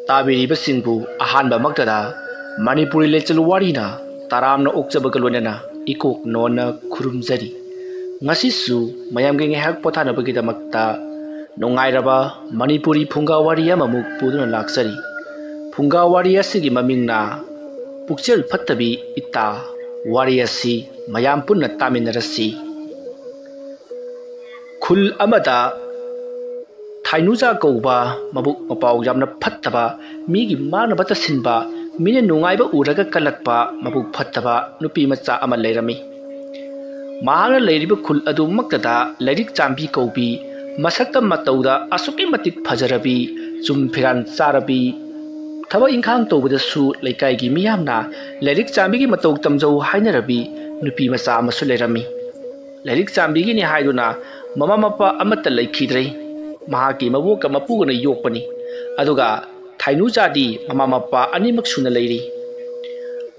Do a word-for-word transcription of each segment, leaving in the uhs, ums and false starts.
ꯇꯥꯕꯤꯔꯤꯕꯁꯤꯡꯕꯨ ꯑꯍꯥꯟꯕꯃꯛꯇꯗ ꯃꯅꯤꯄꯨꯔꯤ ꯂꯦꯆꯜ ꯋꯥꯔꯤꯅ ꯇꯔꯥꯝꯅ ꯑꯣꯛꯆꯕꯒ ꯂꯣꯏꯅꯅ ꯏꯀꯣꯛ ꯅꯣꯟꯅ ꯈꯨꯔꯨꯝꯖꯔꯤ꯫ ꯉꯁꯤꯁꯨ ꯃꯌꯥꯝꯒꯤ ꯉꯥꯏꯍꯥꯛ ꯄꯣꯊꯥꯅꯕꯒꯤꯗꯃꯛꯇ ꯅꯨꯡꯉꯥꯏꯔꯕ ꯃꯅꯤꯄꯨꯔꯤ ꯐꯨꯡꯒꯥ ꯋꯥꯔꯤ ꯑꯃꯃꯨꯛ ꯄꯨꯗꯨꯅ ꯂꯥꯛꯆꯔꯤ꯫ ꯐꯨꯡꯒꯥ ꯋꯥꯔꯤ ꯑꯁꯤꯒꯤ ꯃꯃꯤꯡꯅ ꯄꯨꯛꯆꯦꯜ ꯐꯠꯇꯕꯤ ꯏꯇꯥ꯫ ꯋꯥꯔꯤ ꯑꯁꯤ ꯃꯌꯥꯝ ꯄꯨꯟꯅ ꯇꯥꯃꯤꯟꯅꯔꯁꯤ꯫ ꯈꯨꯜ ꯑꯃꯗ ꯊꯥꯏꯅꯨꯖꯥ ꯀꯧꯕ ꯃꯕꯨꯛ ꯃꯄꯥꯎ ꯌꯥꯝꯅ ꯐꯠꯇꯕ, ꯃꯤꯒꯤ ꯃꯥꯟꯅꯕ ꯇꯁꯤꯟꯕ, ꯃꯤꯅ ꯅꯨꯡꯉꯥꯏꯕ ꯎꯔꯒ ꯀꯜꯂꯛꯄ ꯃꯕꯨꯛ ꯐꯠꯇꯕ ꯅꯨꯄꯤ ꯃꯆꯥ ꯑꯃ ꯂꯩꯔꯝꯃꯤ꯫ ꯃꯍꯥꯛꯅ ꯂꯩꯔꯤꯕ ꯈꯨꯜ ꯑꯗꯨꯃꯛꯇꯗ ꯂꯥꯏꯔꯤꯛ ꯆꯥꯝꯕꯤ ꯀꯧꯕꯤ, ꯃꯁꯛꯇ ꯃꯇꯧꯗ ꯑꯁꯨꯛꯀꯤ ꯃꯇꯤꯛ ꯐꯖꯔꯕꯤ, ꯆꯨꯝ ꯐꯤꯔꯥꯟ ꯆꯥꯔꯕꯤ, ꯊꯕꯛ ꯏꯪꯈꯥꯡ ꯇꯧꯕꯗꯁꯨ ꯂꯩꯀꯥꯏꯒꯤ ꯃꯤꯌꯥꯝꯅ ꯂꯥꯏꯔꯤꯛ ꯆꯥꯝꯕꯤꯒꯤ ꯃꯇꯧ ꯇꯝꯖꯧ ꯍꯥꯏꯅꯔꯕꯤ ꯅꯨꯄꯤ ꯃꯆꯥ ꯑꯃꯁꯨ ꯂꯩꯔꯝꯃꯤ꯫ ꯂꯥꯏꯔꯤꯛ ꯆꯥꯝꯕꯤꯒꯤꯅꯤ ꯍꯥꯏꯗꯨꯅ ꯃꯃꯥ ꯃꯄꯥ ꯑꯃꯠꯇ ꯂꯩꯈꯤꯗ꯭ꯔꯦ꯫ ꯃꯍꯥꯛꯀꯤ ꯃꯕꯣꯛꯀ ꯃꯄꯨꯒꯅ ꯌꯣꯛꯄꯅꯤ꯫ ꯑꯗꯨꯒ ꯊꯥꯏꯅꯨꯖꯥꯗꯤ ꯃꯃꯥ ꯃꯄꯥ ꯑꯅꯤꯃꯛ ꯁꯨꯅ ꯂꯩꯔꯤ꯫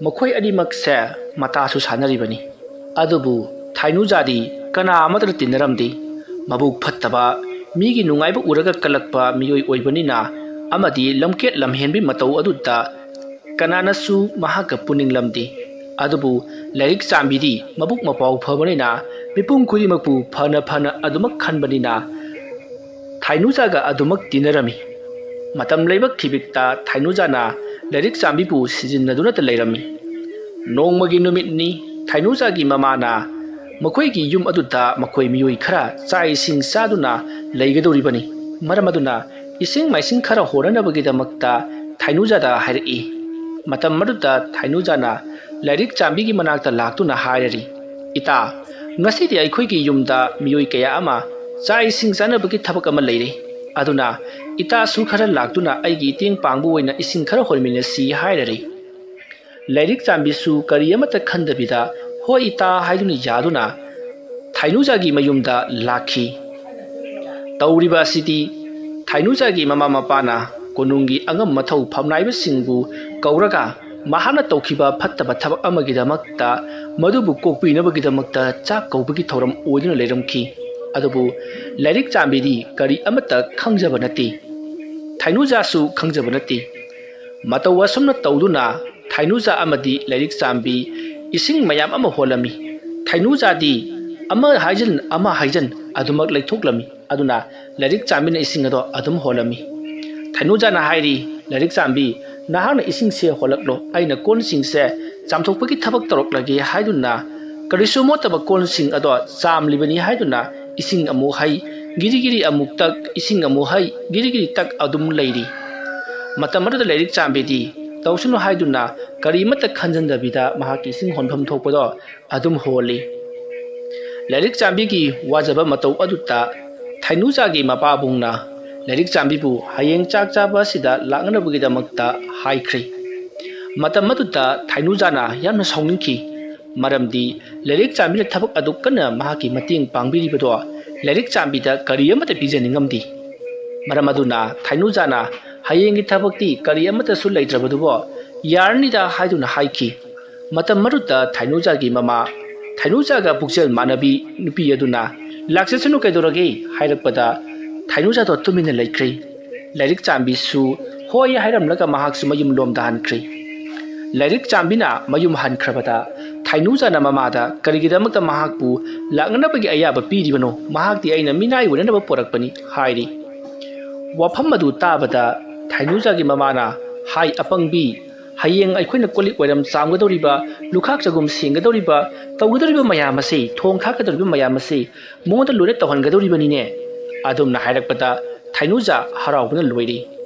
ꯃꯈꯣꯏ ꯑꯅꯤꯃꯛꯁꯦ ꯃꯇꯥꯁꯨ ꯁꯥꯟꯅꯔꯤꯕꯅꯤ꯫ ꯑꯗꯨꯕꯨ ꯊꯥꯏꯅꯨꯖꯥꯗꯤ ꯀꯅꯥ ꯑꯃꯠꯇꯅ ꯇꯤꯟꯅꯔꯝꯗꯦ꯫ ꯃꯕꯨꯛ ꯐꯠꯇꯕ, ꯃꯤꯒꯤ ꯅꯨꯡꯉꯥꯏꯕ ꯎꯔꯒ ꯀꯜꯂꯛꯄ ꯃꯤꯑꯣꯏ ꯑꯣꯏꯕꯅꯤꯅ ꯑꯃꯗꯤ ꯂꯝꯀꯦꯠ ꯂꯝꯍꯦꯟꯕꯤ ꯃꯇꯧ ꯑꯗꯨꯗ ꯀꯅꯥꯅꯁꯨ ꯃꯍꯥꯛꯀ ꯄꯨꯅꯤꯡꯂꯝꯗꯦ꯫ ꯑꯗꯨꯕꯨ ꯂꯥꯏꯔꯤꯛ ꯆꯥꯝꯕꯤꯗꯤ ꯃꯕꯨꯛ ꯃꯄꯥꯎ ꯐꯕꯅꯤꯅ ꯃꯤꯄꯨꯝ ꯈꯨꯗꯤꯡꯃꯛꯄꯨ ꯐꯅ ꯐꯅ ꯑꯗꯨꯃꯛ ꯈꯟꯕꯅꯤꯅ ꯊꯥꯏꯅꯨꯖꯥꯒ ꯑꯗꯨꯃꯛ ꯇꯤꯟꯅꯔꯝꯃꯤ꯫ ꯃꯇꯝ ꯂꯩꯕ ꯈꯤꯕꯤꯛꯇ ꯊꯥꯏꯅꯨꯖꯥꯅ ꯂꯥꯏꯔꯤꯛ ꯆꯥꯝꯕꯤꯕꯨ ꯁꯤꯖꯤꯟꯅꯗꯨꯅꯇ ꯂꯩꯔꯝꯃꯤ꯫ ꯅꯣꯡꯃꯒꯤ ꯅꯨꯃꯤꯠꯅꯤ꯫ ꯊꯥꯏꯅꯨꯖꯥꯒꯤ ꯃꯃꯥꯅ ꯃꯈꯣꯏꯒꯤ ꯌꯨꯝ ꯑꯗꯨꯗ ꯃꯈꯣꯏ ꯃꯤꯑꯣꯏ ꯈꯔ ꯆꯥꯛ ꯏꯁꯤꯡ ꯆꯥꯗꯨꯅ ꯂꯩꯒꯗꯧꯔꯤꯕꯅꯤ꯫ ꯃꯔꯝ ꯑꯗꯨꯅ ꯏꯁꯤꯡ ꯃꯥꯏꯁꯤꯡ ꯈꯔ ꯍꯣꯟꯅꯅꯕꯒꯤꯗꯃꯛꯇ ꯊꯥꯏꯅꯨꯖꯥꯗ ꯍꯥꯏꯔꯛꯏ꯫ ꯃꯇꯝ ꯑꯗꯨꯗ ꯊꯥꯏꯅꯨꯖꯥꯅ ꯂꯥꯏꯔꯤꯛ ꯆꯥꯝꯕꯤꯒꯤ ꯃꯅꯥꯛꯇ ꯂꯥꯛꯇꯨꯅ ꯍꯥꯏꯔꯔꯤ, "ꯏꯇꯥ, ꯉꯁꯤꯗꯤ ꯑꯩꯈꯣꯏꯒꯤ ꯌꯨꯝꯗ ꯃꯤꯑꯣꯏ ꯀꯌꯥ ꯑꯃ ꯆꯥꯛ ꯏꯁꯤꯡ ꯆꯥꯅꯕꯒꯤ ꯊꯕꯛ ꯑꯃ ꯂꯩꯔꯦ꯫ ꯑꯗꯨꯅ ꯏꯇꯥꯁꯨ ꯈꯔ ꯂꯥꯛꯇꯨꯅ ꯑꯩꯒꯤ ꯏꯇꯦꯡ ꯄꯥꯡꯕ ꯑꯣꯏꯅ ꯏꯁꯤꯡ ꯈꯔ ꯍꯣꯟꯃꯤꯟꯅꯁꯤ" ꯍꯥꯏꯔꯔꯤ꯫ ꯂꯥꯏꯔꯤꯛ ꯆꯥꯝꯕꯤꯁꯨ ꯀꯔꯤ ꯑꯃꯠꯇ ꯈꯟꯗꯕꯤꯗ "ꯍꯣꯏ ꯏꯇꯥ" ꯍꯥꯏꯗꯨꯅ ꯌꯥꯗꯨꯅ ꯊꯥꯏꯅꯨꯖꯥꯒꯤ ꯃꯌꯨꯝꯗ ꯂꯥꯛꯈꯤ꯫ ꯇꯧꯔꯤꯕ ꯑꯁꯤꯗꯤ ꯊꯥꯏꯅꯨꯖꯥꯒꯤ ꯃꯃꯥ ꯃꯄꯥꯅ ꯀꯣꯅꯨꯡꯒꯤ ꯑꯉꯝ ꯃꯊꯧ ꯐꯝꯅꯥꯏꯕꯁꯤꯡꯕꯨ ꯀꯧꯔꯒ ꯃꯍꯥꯛꯅ ꯇꯧꯈꯤꯕ ꯐꯠꯇꯕ ꯊꯕꯛ ꯑꯃꯒꯤꯗꯃꯛꯇ ꯃꯗꯨꯕꯨ ꯀꯣꯛꯄꯤꯅꯕꯒꯤꯗꯃꯛꯇ ꯆꯥꯛ ꯀꯧꯕꯒꯤ ꯊꯧꯔꯝ ꯑꯣꯏꯗꯨꯅ ꯂꯩꯔꯝꯈꯤ꯫ ꯑꯗꯨꯕꯨ ꯂꯥꯏꯔꯤꯛ ꯆꯥꯝꯕꯤꯗꯤ ꯀꯔꯤ ꯑꯃꯠꯇ ꯈꯪꯖꯕ ꯅꯠꯇꯦ꯫ ꯊꯩꯅꯨꯖꯥꯁꯨ ꯈꯪꯖꯕ ꯅꯠꯇꯦ꯫ ꯃꯇꯧ ꯑꯁꯨꯝꯅ ꯇꯧꯗꯨꯅ ꯊꯩꯅꯨꯖꯥ ꯑꯃꯗꯤ ꯂꯥꯏꯔꯤꯛ ꯆꯥꯝꯕꯤ ꯏꯁꯤꯡ ꯃꯌꯥꯝ ꯑꯃ ꯍꯣꯜꯂꯝꯃꯤ꯫ ꯊꯩꯅꯨꯖꯥꯗꯤ ꯑꯃ ꯍꯥꯏꯖꯤꯟ ꯑꯃ ꯍꯥꯏꯖꯤꯟ ꯑꯗꯨꯃꯛ ꯂꯩꯊꯣꯛꯂꯝꯃꯤ꯫ ꯑꯗꯨꯅ ꯂꯥꯏꯔꯤꯛ ꯆꯥꯝꯕꯤꯅ ꯏꯁꯤꯡ ꯑꯗꯣ ꯑꯗꯨꯝ ꯍꯣꯜꯂꯝꯃꯤ꯫ ꯊꯩꯅꯨꯖꯥꯅ ꯍꯥꯏꯔꯤ, "ꯂꯥꯏꯔꯤꯛ ꯆꯥꯝꯕꯤ, ꯅꯍꯥꯛꯅ ꯏꯁꯤꯡꯁꯦ ꯍꯣꯜꯂꯛꯂꯣ, ꯑꯩꯅ ꯀꯣꯟꯁꯤꯡꯁꯦ ꯆꯥꯝꯊꯣꯛꯄꯒꯤ ꯊꯕꯛ ꯇꯧꯔꯛꯂꯒꯦ" ꯍꯥꯏꯗꯨꯅ ꯀꯔꯤꯁꯨ ꯃꯣꯠꯇꯕ ꯀꯣꯟꯁꯤꯡ ꯑꯗꯣ ꯆꯥꯝꯂꯤꯕꯅꯤ ꯍꯥꯏꯗꯨꯅ ꯏꯁꯤꯡ ꯑꯃꯨꯛ ꯍꯩ, ꯒꯤꯔꯤ ꯒꯤꯔꯤ ꯑꯃꯨꯛ ꯇꯛ, ꯏꯁꯤꯡ ꯑꯃꯨꯛ ꯍꯩ, ꯒꯤꯔꯤ ꯒꯤꯔꯤ ꯇꯛ ꯑꯗꯨꯝ ꯂꯩꯔꯤ꯫ ꯃꯇꯝ ꯑꯗꯨꯗ ꯂꯥꯏꯔꯤꯛ ꯆꯥꯝꯕꯤꯗꯤ ꯇꯧꯁꯅꯨ ꯍꯥꯏꯗꯨꯅ ꯀꯔꯤꯃꯠꯇ ꯈꯟꯖꯟꯗꯕꯤꯗ ꯃꯍꯥꯛꯀꯤ ꯏꯁꯤꯡ ꯍꯣꯟꯐꯝ ꯊꯣꯛꯄꯗꯣ ꯑꯗꯨꯝ ꯍꯣꯜꯂꯤ꯫ ꯂꯥꯏꯔꯤꯛ ꯆꯥꯝꯕꯤꯒꯤ ꯋꯥꯖꯕ ꯃꯇꯧ ꯑꯗꯨꯗ ꯊꯩꯅꯨꯖꯥꯒꯤ ꯃꯄꯥꯕꯨꯡꯅ ꯂꯥꯏꯔꯤꯛ ꯆꯥꯝꯕꯤꯕꯨ ꯍꯌꯦꯡ ꯆꯥꯛ ꯆꯥꯕ ꯑꯁꯤꯗ ꯂꯥꯛꯅꯅꯕꯒꯤꯗꯃꯛꯇ ꯍꯥꯏꯈ꯭ꯔꯦ꯫ ꯃꯇꯝ ꯑꯗꯨꯗ ꯊꯩꯅꯨꯖꯥꯅ ꯌꯥꯝꯅ ꯁꯥꯎꯅꯤꯡꯈꯤ꯫ ꯃꯔꯝꯗꯤ ꯂꯥꯏꯔꯤꯛ ꯆꯥꯝꯕꯤꯅ ꯊꯕꯛ ꯑꯗꯨ ꯀꯟꯅ ꯃꯍꯥꯛꯀꯤ ꯃꯇꯦꯡ ꯄꯥꯡꯕꯤꯔꯤꯕꯗꯣ ꯂꯥꯏꯔꯤꯛ ꯆꯥꯝꯕꯤꯗ ꯀꯔꯤ ꯑꯃꯠꯇ ꯄꯤꯖꯅꯤꯡꯉꯝꯗꯦ꯫ ꯃꯔꯝ ꯑꯗꯨꯅ ꯊꯩꯅꯨꯖꯥꯅ ꯍꯌꯦꯡꯒꯤ ꯊꯕꯛꯇꯤ ꯀꯔꯤ ꯑꯃꯠꯇꯁꯨ ꯂꯩꯇ꯭ꯔꯕꯗꯨꯕꯨ ꯌꯥꯔꯅꯤꯗ ꯍꯥꯏꯗꯨꯅ ꯍꯥꯏꯈꯤ꯫ ꯃꯇꯝ ꯑꯗꯨꯗ ꯊꯩꯅꯨꯖꯥꯒꯤ ꯃꯃꯥ, ꯊꯩꯅꯨꯖꯥꯒ ꯄꯨꯛꯆꯦꯜ ꯃꯥꯟꯅꯕꯤ ꯅꯨꯄꯤ ꯑꯗꯨꯅ "ꯂꯥꯛꯆꯁꯅꯨ, ꯀꯩꯗꯧꯔꯒꯦ?" ꯍꯥꯏꯔꯛꯄꯗ ꯊꯩꯅꯨꯖꯥꯗꯣ ꯇꯨꯃꯤꯟꯅ ꯂꯩꯈ꯭ꯔꯦ꯫ ꯂꯥꯏꯔꯤꯛ ꯆꯥꯝꯕꯤꯁꯨ "ꯍꯣꯏ" ꯍꯥꯏꯔꯝꯂꯒ ꯃꯍꯥꯛꯁꯨ ꯃꯌꯨꯝ ꯂꯣꯝꯗ ꯍꯟꯈ꯭ꯔꯦ꯫ ꯂꯥꯏꯔꯤꯛ ꯆꯥꯝꯕꯤꯅ ꯃꯌꯨꯝ ꯍꯟꯈ꯭ꯔꯕꯗ ꯊꯩꯅꯨꯖꯥꯅ ꯃꯃꯥꯗ "ꯀꯔꯤꯒꯤꯗꯃꯛꯇ ꯃꯍꯥꯛꯄꯨ ꯂꯥꯛꯅꯅꯕꯒꯤ ꯑꯌꯥꯕ ꯄꯤꯔꯤꯕꯅꯣ? ꯃꯍꯥꯛꯇꯤ ꯑꯩꯅ ꯃꯤꯅꯥꯏ ꯑꯣꯏꯅꯅꯕ ꯄꯣꯔꯛꯄꯅꯤ" ꯍꯥꯏꯔꯤ꯫ ꯋꯥꯐꯝ ꯑꯗꯨ ꯇꯥꯕꯗ ꯊꯩꯅꯨꯖꯥꯒꯤ ꯃꯃꯥꯅ ꯍꯥꯏ, "ꯑꯄꯪꯕꯤ, ꯍꯌꯦꯡ ꯑꯩꯈꯣꯏꯅ ꯀꯣꯜꯂꯤꯛ ꯋꯥꯏꯔꯝ ꯆꯥꯝꯒꯗꯧꯔꯤꯕ, ꯂꯨꯈꯥꯛ ꯆꯒꯨꯝ ꯁꯦꯡꯒꯗꯧꯔꯤꯕ, ꯇꯧꯒꯗꯧꯔꯤꯕ ꯃꯌꯥꯝ ꯑꯁꯤ, ꯊꯣꯡ ꯊꯥꯛꯀꯗꯧꯔꯤꯕ ꯃꯌꯥꯝ ꯑꯁꯤ ꯃꯉꯣꯟꯗ ꯂꯣꯏꯅ ꯇꯧꯍꯟꯒꯗꯧꯔꯤꯕꯅꯤꯅꯦ" ꯑꯗꯨꯝꯅ ꯍꯥꯏꯔꯛꯄꯗ ꯊꯩꯅꯨꯖꯥ ꯍꯔꯥꯎꯕꯅ ꯂꯣꯏꯔꯤ꯫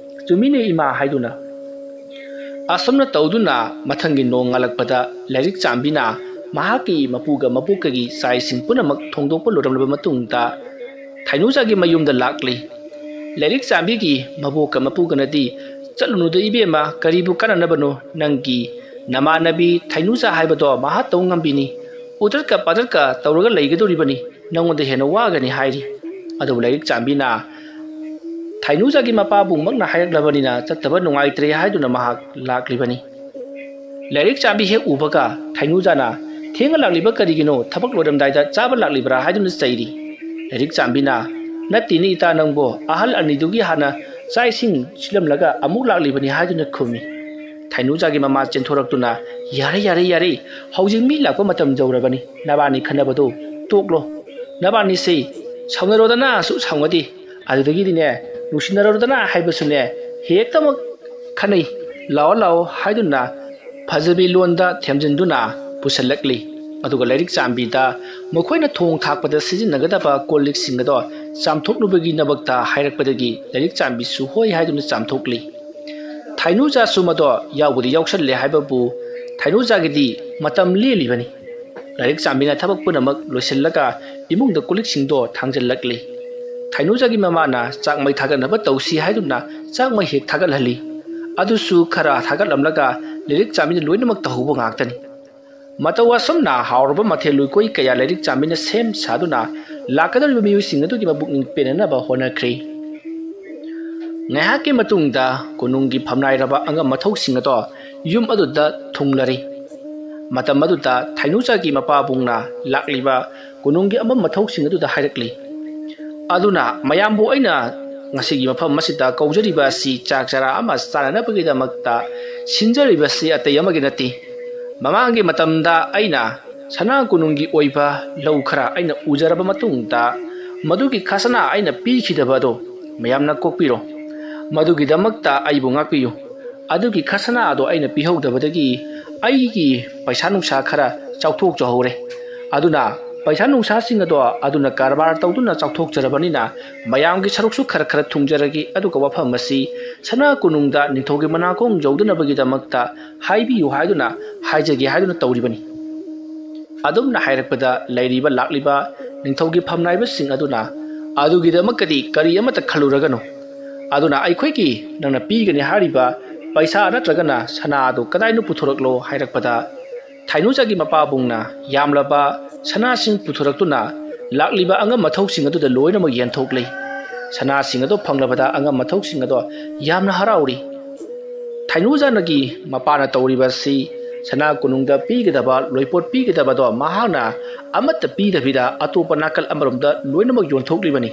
"ꯆꯨꯝꯃꯤꯅꯦ ꯏꯃꯥ" ꯍꯥꯏꯗꯨꯅ꯫ ꯑꯁꯨꯝꯅ ꯇꯧꯗꯨꯅ ꯃꯊꯪꯒꯤ ꯅꯣꯡ ꯉꯥꯜꯂꯛꯄꯗ ꯂꯥꯏꯔꯤꯛ ꯆꯥꯝꯕꯤꯅ ꯃꯍꯥꯛꯀꯤ ꯃꯄꯨꯒ ꯃꯄꯣꯛꯀꯒꯤ ꯆꯥꯛ ꯏꯁꯤꯡ ꯄꯨꯝꯅꯃꯛ ꯊꯣꯡꯗꯣꯛꯄ ꯂꯣꯏꯔꯝꯂꯕ ꯃꯇꯨꯡꯗ ꯊꯩꯅꯨꯖꯥꯒꯤ ꯃꯌꯨꯝꯗ ꯂꯥꯛꯂꯤ꯫ ꯂꯥꯏꯔꯤꯛ ꯆꯥꯝꯕꯤꯒꯤ ꯃꯕꯣꯛꯀ ꯃꯄꯨꯒꯅꯗꯤ, "ꯆꯠꯂꯨꯅꯨꯗ ꯏꯕꯦꯝꯃ, ꯀꯔꯤꯕꯨ ꯀꯥꯟꯅꯅꯕꯅꯣ? ꯅꯪꯒꯤ ꯅꯃꯥꯟꯅꯕꯤ ꯊꯩꯅꯨꯖꯥ ꯍꯥꯏꯕꯗꯣ ꯃꯍꯥ ꯇꯧ ꯉꯝꯕꯤꯅꯤ꯫ ꯎꯗ꯭ꯔꯠꯀ ꯄꯥꯗ꯭ꯔꯠꯀ ꯇꯧꯔꯒ ꯂꯩꯒꯗꯧꯔꯤꯕꯅꯤ꯫ ꯅꯉꯣꯟꯗ ꯍꯦꯟꯅ ꯋꯥꯒꯅꯤ" ꯍꯥꯏꯔꯤ꯫ ꯑꯗꯨꯕꯨ ꯂꯥꯏꯔꯤꯛ ꯆꯥꯝꯕꯤꯅ ꯊꯩꯅꯨꯖꯥꯒꯤ ꯃꯄꯥꯕꯨꯃꯛꯅ ꯍꯥꯏꯔꯛꯂꯕꯅꯤꯅ ꯆꯠꯇꯕ ꯅꯨꯡꯉꯥꯏꯇ꯭ꯔꯦ ꯍꯥꯏꯗꯨꯅ ꯃꯍꯥꯛ ꯂꯥꯛꯂꯤꯕꯅꯤ꯫ ꯂꯥꯏꯔꯤꯛ ꯆꯥꯝꯕꯤ ꯍꯦꯛ ꯎꯕꯒ ꯊꯩꯅꯨꯖꯥꯅ, "ꯊꯦꯡꯅ ꯂꯥꯛꯂꯤꯕ ꯀꯔꯤꯒꯤꯅꯣ? ꯊꯕꯛ ꯂꯣꯏꯔꯝꯗꯥꯏꯗ ꯆꯥꯕ ꯂꯥꯛꯂꯤꯕ꯭ꯔꯥ?" ꯍꯥꯏꯗꯨꯅ ꯆꯩꯔꯤ꯫ ꯂꯥꯏꯔꯤꯛ ꯆꯥꯝꯕꯤꯅ, "ꯅꯠꯇꯦꯅꯦ ꯏꯇꯥ ꯅꯪꯕꯣ, ꯑꯍꯜ ꯑꯅꯤꯗꯨꯒꯤ ꯍꯥꯟꯅ ꯆꯥꯛ ꯏꯁꯤꯡ ꯁꯤꯜꯂꯝꯂꯒ ꯑꯃꯨꯛ ꯂꯥꯛꯂꯤꯕꯅꯤ ꯍꯥꯏꯗꯨꯅ ꯈꯨꯝꯃꯤ꯫ ꯊꯩꯅꯨꯖꯥꯒꯤ ꯃꯃꯥ ꯆꯦꯟꯊꯣꯔꯛꯇꯨꯅ, "ꯌꯥꯔꯦ, ꯌꯥꯔꯦ, ꯌꯥꯔꯦ, ꯍꯧꯖꯤꯛ ꯃꯤ ꯂꯥꯛꯄ ꯃꯇꯝ ꯌꯧꯔꯕꯅꯤ, ꯅꯕꯥꯅꯤ ꯈꯟꯅꯕꯗꯨ ꯇꯣꯛꯂꯣ꯫ ꯅꯕꯥꯅꯤꯁꯤ ꯁꯥꯎꯅꯔꯣꯗꯅꯁꯨ ꯁꯥꯎꯅꯗꯦ, ꯑꯗꯨꯗꯒꯤꯗꯤꯅꯦ, ꯅꯨꯡꯁꯤꯅꯔꯣꯗꯅ ꯍꯥꯏꯕꯁꯨꯅꯦ, ꯍꯦꯛꯇꯃꯛ ꯈꯟꯅꯩ꯫ ꯂꯥꯛꯑꯣ, ꯂꯥꯛꯑꯣ" ꯍꯥꯏꯗꯨꯅ ꯐꯖꯕꯤ ꯂꯣꯟꯗ ꯊꯦꯝꯖꯤꯟꯗꯨꯅ ꯄꯨꯁꯤꯜꯂꯛꯂꯤ꯫ ꯑꯗꯨꯒ ꯂꯥꯏꯔꯤꯛ ꯆꯥꯝꯕꯤꯗ ꯃꯈꯣꯏꯅ ꯊꯣꯡ ꯊꯥꯛꯄꯗ ꯁꯤꯖꯤꯟꯅꯒꯗꯕ ꯀꯣꯜ ꯂꯤꯛꯁꯤꯡ ꯑꯗꯣ ꯆꯥꯝꯊꯣꯛꯅꯕꯒꯤꯗꯃꯛꯇ ꯍꯥꯏꯔꯛꯄꯗꯒꯤ ꯂꯥꯏꯔꯤꯛ ꯆꯥꯝꯕꯤꯁꯨ ꯍꯣꯏ ꯍꯥꯏꯗꯨꯅ ꯆꯥꯝꯊꯣꯛꯂꯤ꯫ ꯊꯩꯅꯨꯖꯥꯁꯨ ꯃꯗꯣ ꯌꯥꯎꯕꯨꯗꯤ ꯌꯥꯎꯁꯜꯂꯦ ꯍꯥꯏꯕꯕꯨ ꯊꯩꯅꯨꯖꯥꯒꯤꯗꯤ ꯃꯇꯝ ꯂꯦꯜꯂꯤꯕꯅꯤ꯫ ꯂꯥꯏꯔꯤꯛ ꯆꯥꯝꯕꯤꯅ ꯊꯕꯛ ꯄꯨꯝꯅꯃꯛ ꯂꯣꯏꯁꯤꯜꯂꯒ ꯏꯃꯨꯡꯗ ꯀꯣꯜ ꯂꯤꯛꯁꯤꯡꯗꯣ ꯊꯥꯡꯖꯤꯜꯂꯛꯂꯤ꯫ ꯊꯩꯅꯨꯖꯥꯒꯤ ꯃꯃꯥꯅ ꯆꯥꯛ ꯃꯩ ꯊꯥꯒꯠꯅꯕ ꯇꯧꯁꯤ ꯍꯥꯏꯗꯨꯅ ꯆꯥꯛ ꯃꯩ ꯍꯦꯛ ꯊꯥꯒꯠꯍꯜꯂꯤ꯫ ꯑꯗꯨꯁꯨ ꯈꯔ ꯊꯥꯒꯠꯂꯝꯂꯒ ꯂꯥꯏꯔꯤꯛ ꯆꯥꯝꯕꯤꯅ ꯂꯣꯏꯅꯃꯛ ꯇꯧꯍꯧꯕ ꯉꯥꯛꯇꯅꯤ꯫ ꯃꯇꯧ ꯑꯁꯨꯝꯅ ꯍꯥꯎꯔꯕ ꯃꯊꯦꯜ ꯂꯨꯀꯣꯏ ꯀꯌꯥ ꯂꯥꯏꯔꯤꯛ ꯆꯥꯝꯕꯤꯅ ꯁꯦꯝ ꯁꯥꯗꯨꯅ ꯂꯥꯛꯀꯗꯧꯔꯤꯕ ꯃꯤꯑꯣꯏꯁꯤꯡ ꯑꯗꯨꯒꯤ ꯃꯕꯨꯛꯅꯤꯡ ꯄꯦꯟꯅꯅꯕ ꯍꯣꯠꯅꯈ꯭ꯔꯤ꯫ ꯉꯥꯏꯍꯥꯛꯀꯤ ꯃꯇꯨꯡꯗ ꯀꯣꯅꯨꯡꯒꯤ ꯐꯝꯅꯥꯏꯔꯕ ꯑꯉꯝ ꯃꯊꯧꯁꯤꯡ ꯑꯗꯣ ꯌꯨꯝ ꯑꯗꯨꯗ ꯊꯨꯡꯂꯔꯤ꯫ ꯃꯇꯝ ꯑꯗꯨꯗ ꯊꯩꯅꯨꯖꯥꯒꯤ ꯃꯄꯥꯕꯨꯡꯅ ꯂꯥꯛꯂꯤꯕ ꯀꯣꯅꯨꯡꯒꯤ ꯑꯃꯝ ꯃꯊꯧꯁꯤꯡ ꯑꯗꯨꯗ ꯍꯥꯏꯔꯛꯂꯤ꯫ ꯑꯗꯨꯅ ꯃꯌꯥꯝꯕꯨ ꯑꯩꯅ ꯉꯁꯤꯒꯤ ꯃꯐꯝ ꯑꯁꯤꯗ ꯀꯧꯖꯔꯤꯕ ꯑꯁꯤ ꯆꯥꯛ ꯆꯔꯥ ꯑꯃ ꯆꯥꯅꯅꯕꯒꯤꯗꯃꯛꯇ ꯁꯤꯟꯖꯔꯤꯕꯁꯤ ꯑꯇꯩ ꯑꯃꯒꯤ ꯅꯠꯇꯦ꯫ ꯃꯃꯥꯡꯒꯤ ꯃꯇꯝꯗ ꯑꯩꯅ ꯁꯅꯥ ꯀꯣꯅꯨꯡꯒꯤ ꯑꯣꯏꯕ ꯂꯧ ꯈꯔ ꯑꯩꯅ ꯎꯖꯔꯕ ꯃꯇꯨꯡꯗ ꯃꯗꯨꯒꯤ ꯈꯁꯅꯥ ꯑꯩꯅ ꯄꯤꯈꯤꯗꯕ ꯑꯗꯣ ꯃꯌꯥꯝꯅ ꯀꯣꯛꯄꯤꯔꯣ꯫ ꯃꯗꯨꯒꯤꯗꯃꯛꯇ ꯑꯩꯕꯨ ꯉꯥꯛꯄꯤꯌꯨ꯫ ꯑꯗꯨꯒꯤ ꯈꯁꯅꯥ ꯑꯗꯣ ꯑꯩꯅ ꯄꯤꯍꯧꯗꯕꯗꯒꯤ ꯑꯩꯒꯤ ꯄꯩꯁꯥ ꯅꯨꯡꯁꯥ ꯈꯔ ꯆꯥꯎꯊꯣꯛꯆꯍꯧꯔꯦ꯫ ꯑꯗꯨꯅ ꯄꯩꯁꯥ ꯅꯨꯡꯁꯥꯁꯤꯡ ꯑꯗꯣ ꯑꯗꯨꯅ ꯀꯔꯕꯥꯔ ꯇꯧꯗꯨꯅ ꯆꯥꯎꯊꯣꯛꯆꯔꯕꯅꯤꯅ ꯃꯌꯥꯝꯒꯤ ꯁꯔꯨꯛꯁꯨ ꯈꯔ ꯈꯔ ꯊꯨꯡꯖꯔꯒꯦ꯫ ꯑꯗꯨꯒ ꯋꯥꯐꯝ ꯑꯁꯤ ꯁꯅꯥ ꯀꯣꯅꯨꯡꯗ ꯅꯤꯡꯊꯧꯒꯤ ꯃꯅꯥꯀꯣꯡ ꯌꯧꯗꯅꯕꯒꯤꯗꯃꯛꯇ ꯍꯥꯏꯕꯤꯌꯨ ꯍꯥꯏꯗꯨꯅ ꯍꯥꯏꯖꯒꯦ ꯍꯥꯏꯗꯨꯅ ꯇꯧꯔꯤꯕꯅꯤ꯫ ꯑꯗꯨꯝꯅ ꯍꯥꯏꯔꯛꯄꯗ ꯂꯩꯔꯤꯕ ꯂꯥꯛꯂꯤꯕ ꯅꯤꯡꯊꯧꯒꯤ ꯐꯝꯅꯥꯏꯕꯁꯤꯡ ꯑꯗꯨꯅ, "ꯑꯗꯨꯒꯤꯗꯃꯛꯇꯗꯤ ꯀꯔꯤ ꯑꯃꯠꯇ ꯈꯜꯂꯨꯔꯒꯅꯨ꯫ ꯑꯗꯨꯅ ꯑꯩꯈꯣꯏꯒꯤ ꯅꯪꯅ ꯄꯤꯒꯅꯤ ꯍꯥꯏꯔꯤꯕ ꯄꯩꯁꯥ ꯅꯠꯇ꯭ꯔꯒꯅ ꯁꯅꯥ ꯑꯗꯨ ꯀꯗꯥꯏꯅꯣ ꯄꯨꯊꯣꯔꯛꯂꯣ" ꯍꯥꯏꯔꯛꯄꯗ, ꯊꯩꯅꯨꯖꯥꯒꯤ ꯃꯄꯥꯕꯨꯡꯅ ꯌꯥꯝꯂꯕ ꯁꯅꯥꯁꯤꯡ ꯄꯨꯊꯣꯔꯛꯇꯨꯅ ꯂꯥꯛꯂꯤꯕ ꯑꯉꯝ ꯃꯊꯧꯁꯤꯡ ꯑꯗꯨꯗ ꯂꯣꯏꯅꯃꯛ ꯌꯦꯟꯊꯣꯛꯂꯤ꯫ ꯁꯅꯥꯁꯤꯡ ꯑꯗꯨ ꯐꯪꯂꯕꯗ ꯑꯉꯝ ꯃꯊꯧꯁꯤꯡ ꯑꯗꯣ ꯌꯥꯝꯅ ꯍꯔꯥꯎꯔꯤ꯫ ꯊꯩꯅꯨꯖꯥꯅꯒꯤ ꯃꯄꯥꯅ ꯇꯧꯔꯤꯕ ꯑꯁꯤ ꯁꯅꯥ ꯀꯣꯅꯨꯡꯗ ꯄꯤꯒꯗꯕ, ꯂꯣꯏꯄꯣꯠ ꯄꯤꯒꯗꯕꯗꯣ ꯃꯍꯥꯛꯅ ꯑꯃꯠꯇ ꯄꯤꯗꯕꯤꯗ ꯑꯇꯣꯞꯄ ꯅꯥꯀꯜ ꯑꯃꯔꯣꯝꯗ ꯂꯣꯏꯅꯃꯛ ꯌꯣꯟꯊꯣꯛꯂꯤꯕꯅꯤ꯫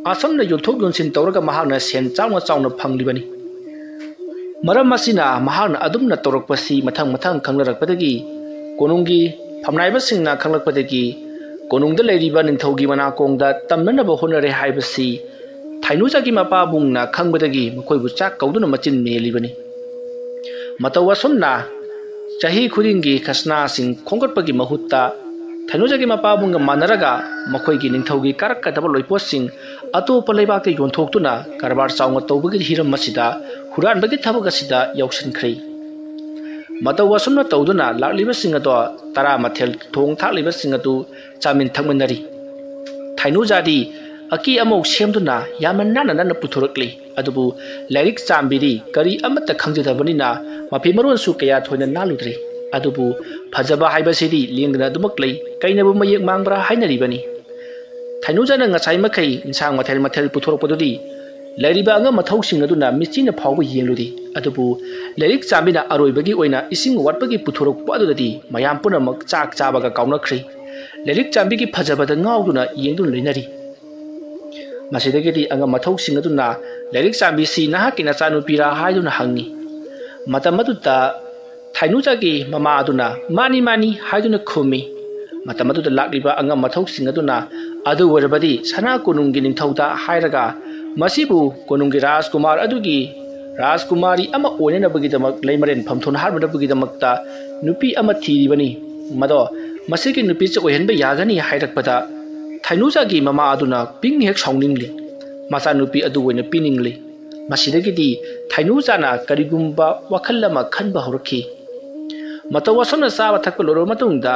ꯑꯁꯨꯝꯅ ꯌꯣꯟꯊꯣꯛ ꯌꯣꯟꯁꯤꯟ ꯇꯧꯔꯒ ꯃꯍꯥꯛꯅ ꯁꯦꯟ ꯆꯥꯎꯅ ꯆꯥꯎꯅ ꯐꯪꯂꯤꯕꯅꯤ꯫ ꯃꯔꯝ ꯑꯁꯤꯅ ꯃꯍꯥꯛꯅ ꯑꯗꯨꯝꯅ ꯇꯧꯔꯛꯄꯁꯤ ꯃꯊꯪ ꯃꯊꯪ ꯈꯪꯅꯔꯛꯄꯗꯒꯤ ꯀꯣꯅꯨꯡꯒꯤ ꯐꯝꯅꯥꯏꯕꯁꯤꯡꯅ ꯈꯪꯂꯛꯄꯗꯒꯤ ꯀꯣꯅꯨꯡꯗ ꯂꯩꯔꯤꯕ ꯅꯤꯡꯊꯧꯒꯤ ꯃꯅꯥꯀꯣꯡꯗ ꯇꯝꯅꯅꯕ ꯍꯣꯠꯅꯔꯦ ꯍꯥꯏꯕꯁꯤ ꯊꯥꯏꯅꯨꯖꯥꯒꯤ ꯃꯄꯥꯕꯨꯡꯅ ꯈꯪꯕꯗꯒꯤ ꯃꯈꯣꯏꯕꯨ ꯆꯥꯛ ꯀꯧꯗꯨꯅ ꯃꯆꯤꯟ ꯃꯦꯜꯂꯤꯕꯅꯤ꯫ ꯃꯇꯧ ꯑꯁꯨꯝꯅ ꯆꯍꯤ ꯈꯨꯗꯤꯡꯒꯤ ꯈꯁꯅꯥꯁꯤꯡ ꯈꯣꯝꯒꯠꯄꯒꯤ ꯃꯍꯨꯠꯇ ꯊꯥꯏꯅꯨꯖꯥꯒꯤ ꯃꯄꯥꯕꯨꯡꯒ ꯃꯥꯟꯅꯔꯒ ꯃꯈꯣꯏꯒꯤ ꯅꯤꯡꯊꯧꯒꯤ ꯀꯥꯔꯛꯀꯗꯕ ꯂꯣꯏꯄꯣꯠꯁꯤꯡ ꯑꯇꯣꯞꯄ ꯂꯩꯕꯥꯛꯇ ꯌꯣꯟꯊꯣꯛꯇꯨꯅ ꯀꯔꯕꯥꯔ ꯆꯥꯎꯅ ꯇꯧꯕꯒꯤ ꯍꯤꯔꯝ ꯑꯁꯤꯗ ꯍꯨꯔꯥꯟꯕꯒꯤ ꯊꯕꯛ ꯑꯁꯤꯗ ꯌꯥꯎꯁꯤꯟꯈ꯭ꯔꯦ꯫ ꯃꯇꯧ ꯑꯁꯨꯝꯅ ꯇꯧꯗꯨꯅ ꯂꯥꯛꯂꯤꯕꯁꯤꯡ ꯑꯗꯣ ꯇꯔꯥ ꯃꯊꯦꯜ ꯊꯣꯡ ꯊꯥꯛꯂꯤꯕꯁꯤꯡ ꯑꯗꯨ ꯆꯥꯃꯤꯟ ꯊꯛꯃꯤꯟꯅꯔꯤ꯫ ꯊꯥꯏꯅꯨꯖꯥꯗꯤ ꯑꯀꯦ ꯑꯃꯧ ꯁꯦꯝꯗꯨꯅ ꯌꯥꯝꯅ ꯅꯥꯟꯅ ꯅꯥꯟꯅ ꯄꯨꯊꯣꯔꯛꯂꯤ꯫ ꯑꯗꯨꯕꯨ ꯂꯥꯏꯔꯤꯛ ꯆꯥꯝꯕꯤꯗꯤ ꯀꯔꯤ ꯑꯃꯠꯇ ꯈꯪꯖꯗꯕꯅꯤꯅ ꯃꯐꯤ ꯃꯔꯣꯟꯁꯨ ꯀꯌꯥ ꯊꯣꯏꯅ ꯅꯥꯜꯂꯨꯗ꯭ꯔꯤ꯫ ꯑꯗꯨꯕꯨ ꯐꯖꯕ ꯍꯥꯏꯕꯁꯤꯗꯤ ꯂꯦꯡꯗꯅ ꯑꯗꯨꯃꯛ ꯂꯩ, ꯀꯩꯅꯕꯨ ꯃꯌꯦꯛ ꯃꯥꯡꯕ꯭ꯔꯥ ꯍꯥꯏꯅꯔꯤꯕꯅꯤ꯫ ꯊꯥꯏꯅꯨꯖꯥꯅ ꯉꯁꯥꯏ ꯃꯈꯩ ꯏꯟꯁꯥꯡ ꯃꯊꯦꯜ ꯃꯊꯦꯜ ꯄꯨꯊꯣꯔꯛꯄꯗꯨꯗꯤ ꯂꯩꯔꯤꯕ ꯑꯉꯝ ꯑꯊꯧꯁꯤꯡ ꯑꯗꯨꯅ ꯃꯤꯠꯆꯤꯅ ꯐꯥꯎꯕ ꯌꯦꯡꯂꯨꯗꯦ꯫ ꯑꯗꯨꯕꯨ ꯂꯥꯏꯔꯤꯛ ꯆꯥꯝꯕꯤꯅ ꯑꯔꯣꯏꯕꯒꯤ ꯑꯣꯏꯅ ꯏꯁꯤꯡ ꯋꯥꯠꯄꯒꯤ ꯄꯨꯊꯣꯔꯛꯄ ꯑꯗꯨꯗꯗꯤ ꯃꯌꯥꯝ ꯄꯨꯝꯅꯃꯛ ꯆꯥꯛ ꯆꯥꯕꯒ ꯀꯥꯎꯅꯈ꯭ꯔꯦ꯫ ꯂꯥꯏꯔꯤꯛ ꯆꯥꯝꯕꯤꯒꯤ ꯐꯖꯕꯗ ꯉꯥꯎꯗꯨꯅ ꯌꯦꯡꯗꯨꯅ ꯂꯩꯅꯔꯤ꯫ ꯃꯁꯤꯗꯒꯤꯗꯤ ꯑꯉꯝ ꯑꯊꯧꯁꯤꯡ ꯑꯗꯨꯅ ꯂꯥꯏꯔꯤꯛ ꯆꯥꯝꯕꯤꯁꯤ ꯅꯍꯥꯛꯀꯤ ꯅꯆꯥꯅꯨꯄꯤꯔꯥ ꯍꯥꯏꯗꯨꯅ ꯍꯪꯉꯤ꯫ ꯃꯇꯝ ꯑꯗꯨꯗ ꯊꯥꯏꯅꯨꯖꯥꯒꯤ ꯃꯃꯥ ꯑꯗꯨꯅ "ꯃꯥꯅꯤ, ꯃꯥꯅꯤ" ꯍꯥꯏꯗꯨꯅ ꯈꯨꯝꯃꯤ꯫ ꯃꯇꯝ ꯑꯗꯨꯗ ꯂꯥꯛꯂꯤꯕ ꯑꯉꯝ ꯑꯊꯧꯁꯤꯡ ꯑꯗꯨꯅ "ꯑꯗꯨ ꯑꯣꯏꯔꯕꯗꯤ ꯁꯅꯥ ꯀꯣꯅꯨꯡꯒꯤ ꯅꯤꯡꯊꯧꯗ ꯍꯥꯏꯔꯒ ꯃꯁꯤꯕꯨ ꯀꯣꯅꯨꯡꯒꯤ ꯔꯥꯖꯀꯨꯃꯥꯔ ꯑꯗꯨꯒꯤ ꯔꯥꯖꯀꯨꯃꯥꯔꯤ ꯑꯃ ꯑꯣꯏꯅꯅꯕꯒꯤꯗꯃꯛ ꯂꯩꯃꯔꯦꯟ ꯐꯝꯊꯣꯟ ꯍꯥꯠꯅꯕꯒꯤꯗꯃꯛꯇ ꯅꯨꯄꯤ ꯑꯃ ꯊꯤꯔꯤꯕꯅꯤ꯫ ꯃꯗꯣ ꯃꯁꯤꯒꯤ ꯅꯨꯄꯤꯁꯦ ꯑꯣꯏꯍꯟꯕ ꯌꯥꯒꯅꯤ" ꯍꯥꯏꯔꯛꯄꯗ ꯊꯥꯏꯅꯨꯖꯥꯒꯤ ꯃꯃꯥ ꯑꯗꯨꯅ ꯄꯤꯡ ꯍꯦꯛ ꯁꯥꯎꯅꯤꯡꯂꯤ꯫ ꯃꯆꯥꯅꯨꯄꯤ ꯑꯗꯨ ꯑꯣꯏꯅ ꯄꯤꯅꯤꯡꯂꯤ꯫ ꯃꯁꯤꯗꯒꯤꯗꯤ ꯊꯥꯏꯅꯨꯖꯥꯅ ꯀꯔꯤꯒꯨꯝꯕ ꯋꯥꯈꯜ ꯑꯃ ꯈꯟꯕ ꯍꯧꯔꯛꯈꯤ꯫ ꯃꯇꯧ ꯑꯁꯨꯝꯅ ꯆꯥꯕ ꯊꯛꯄ ꯂꯣꯏꯔꯕ ꯃꯇꯨꯡꯗ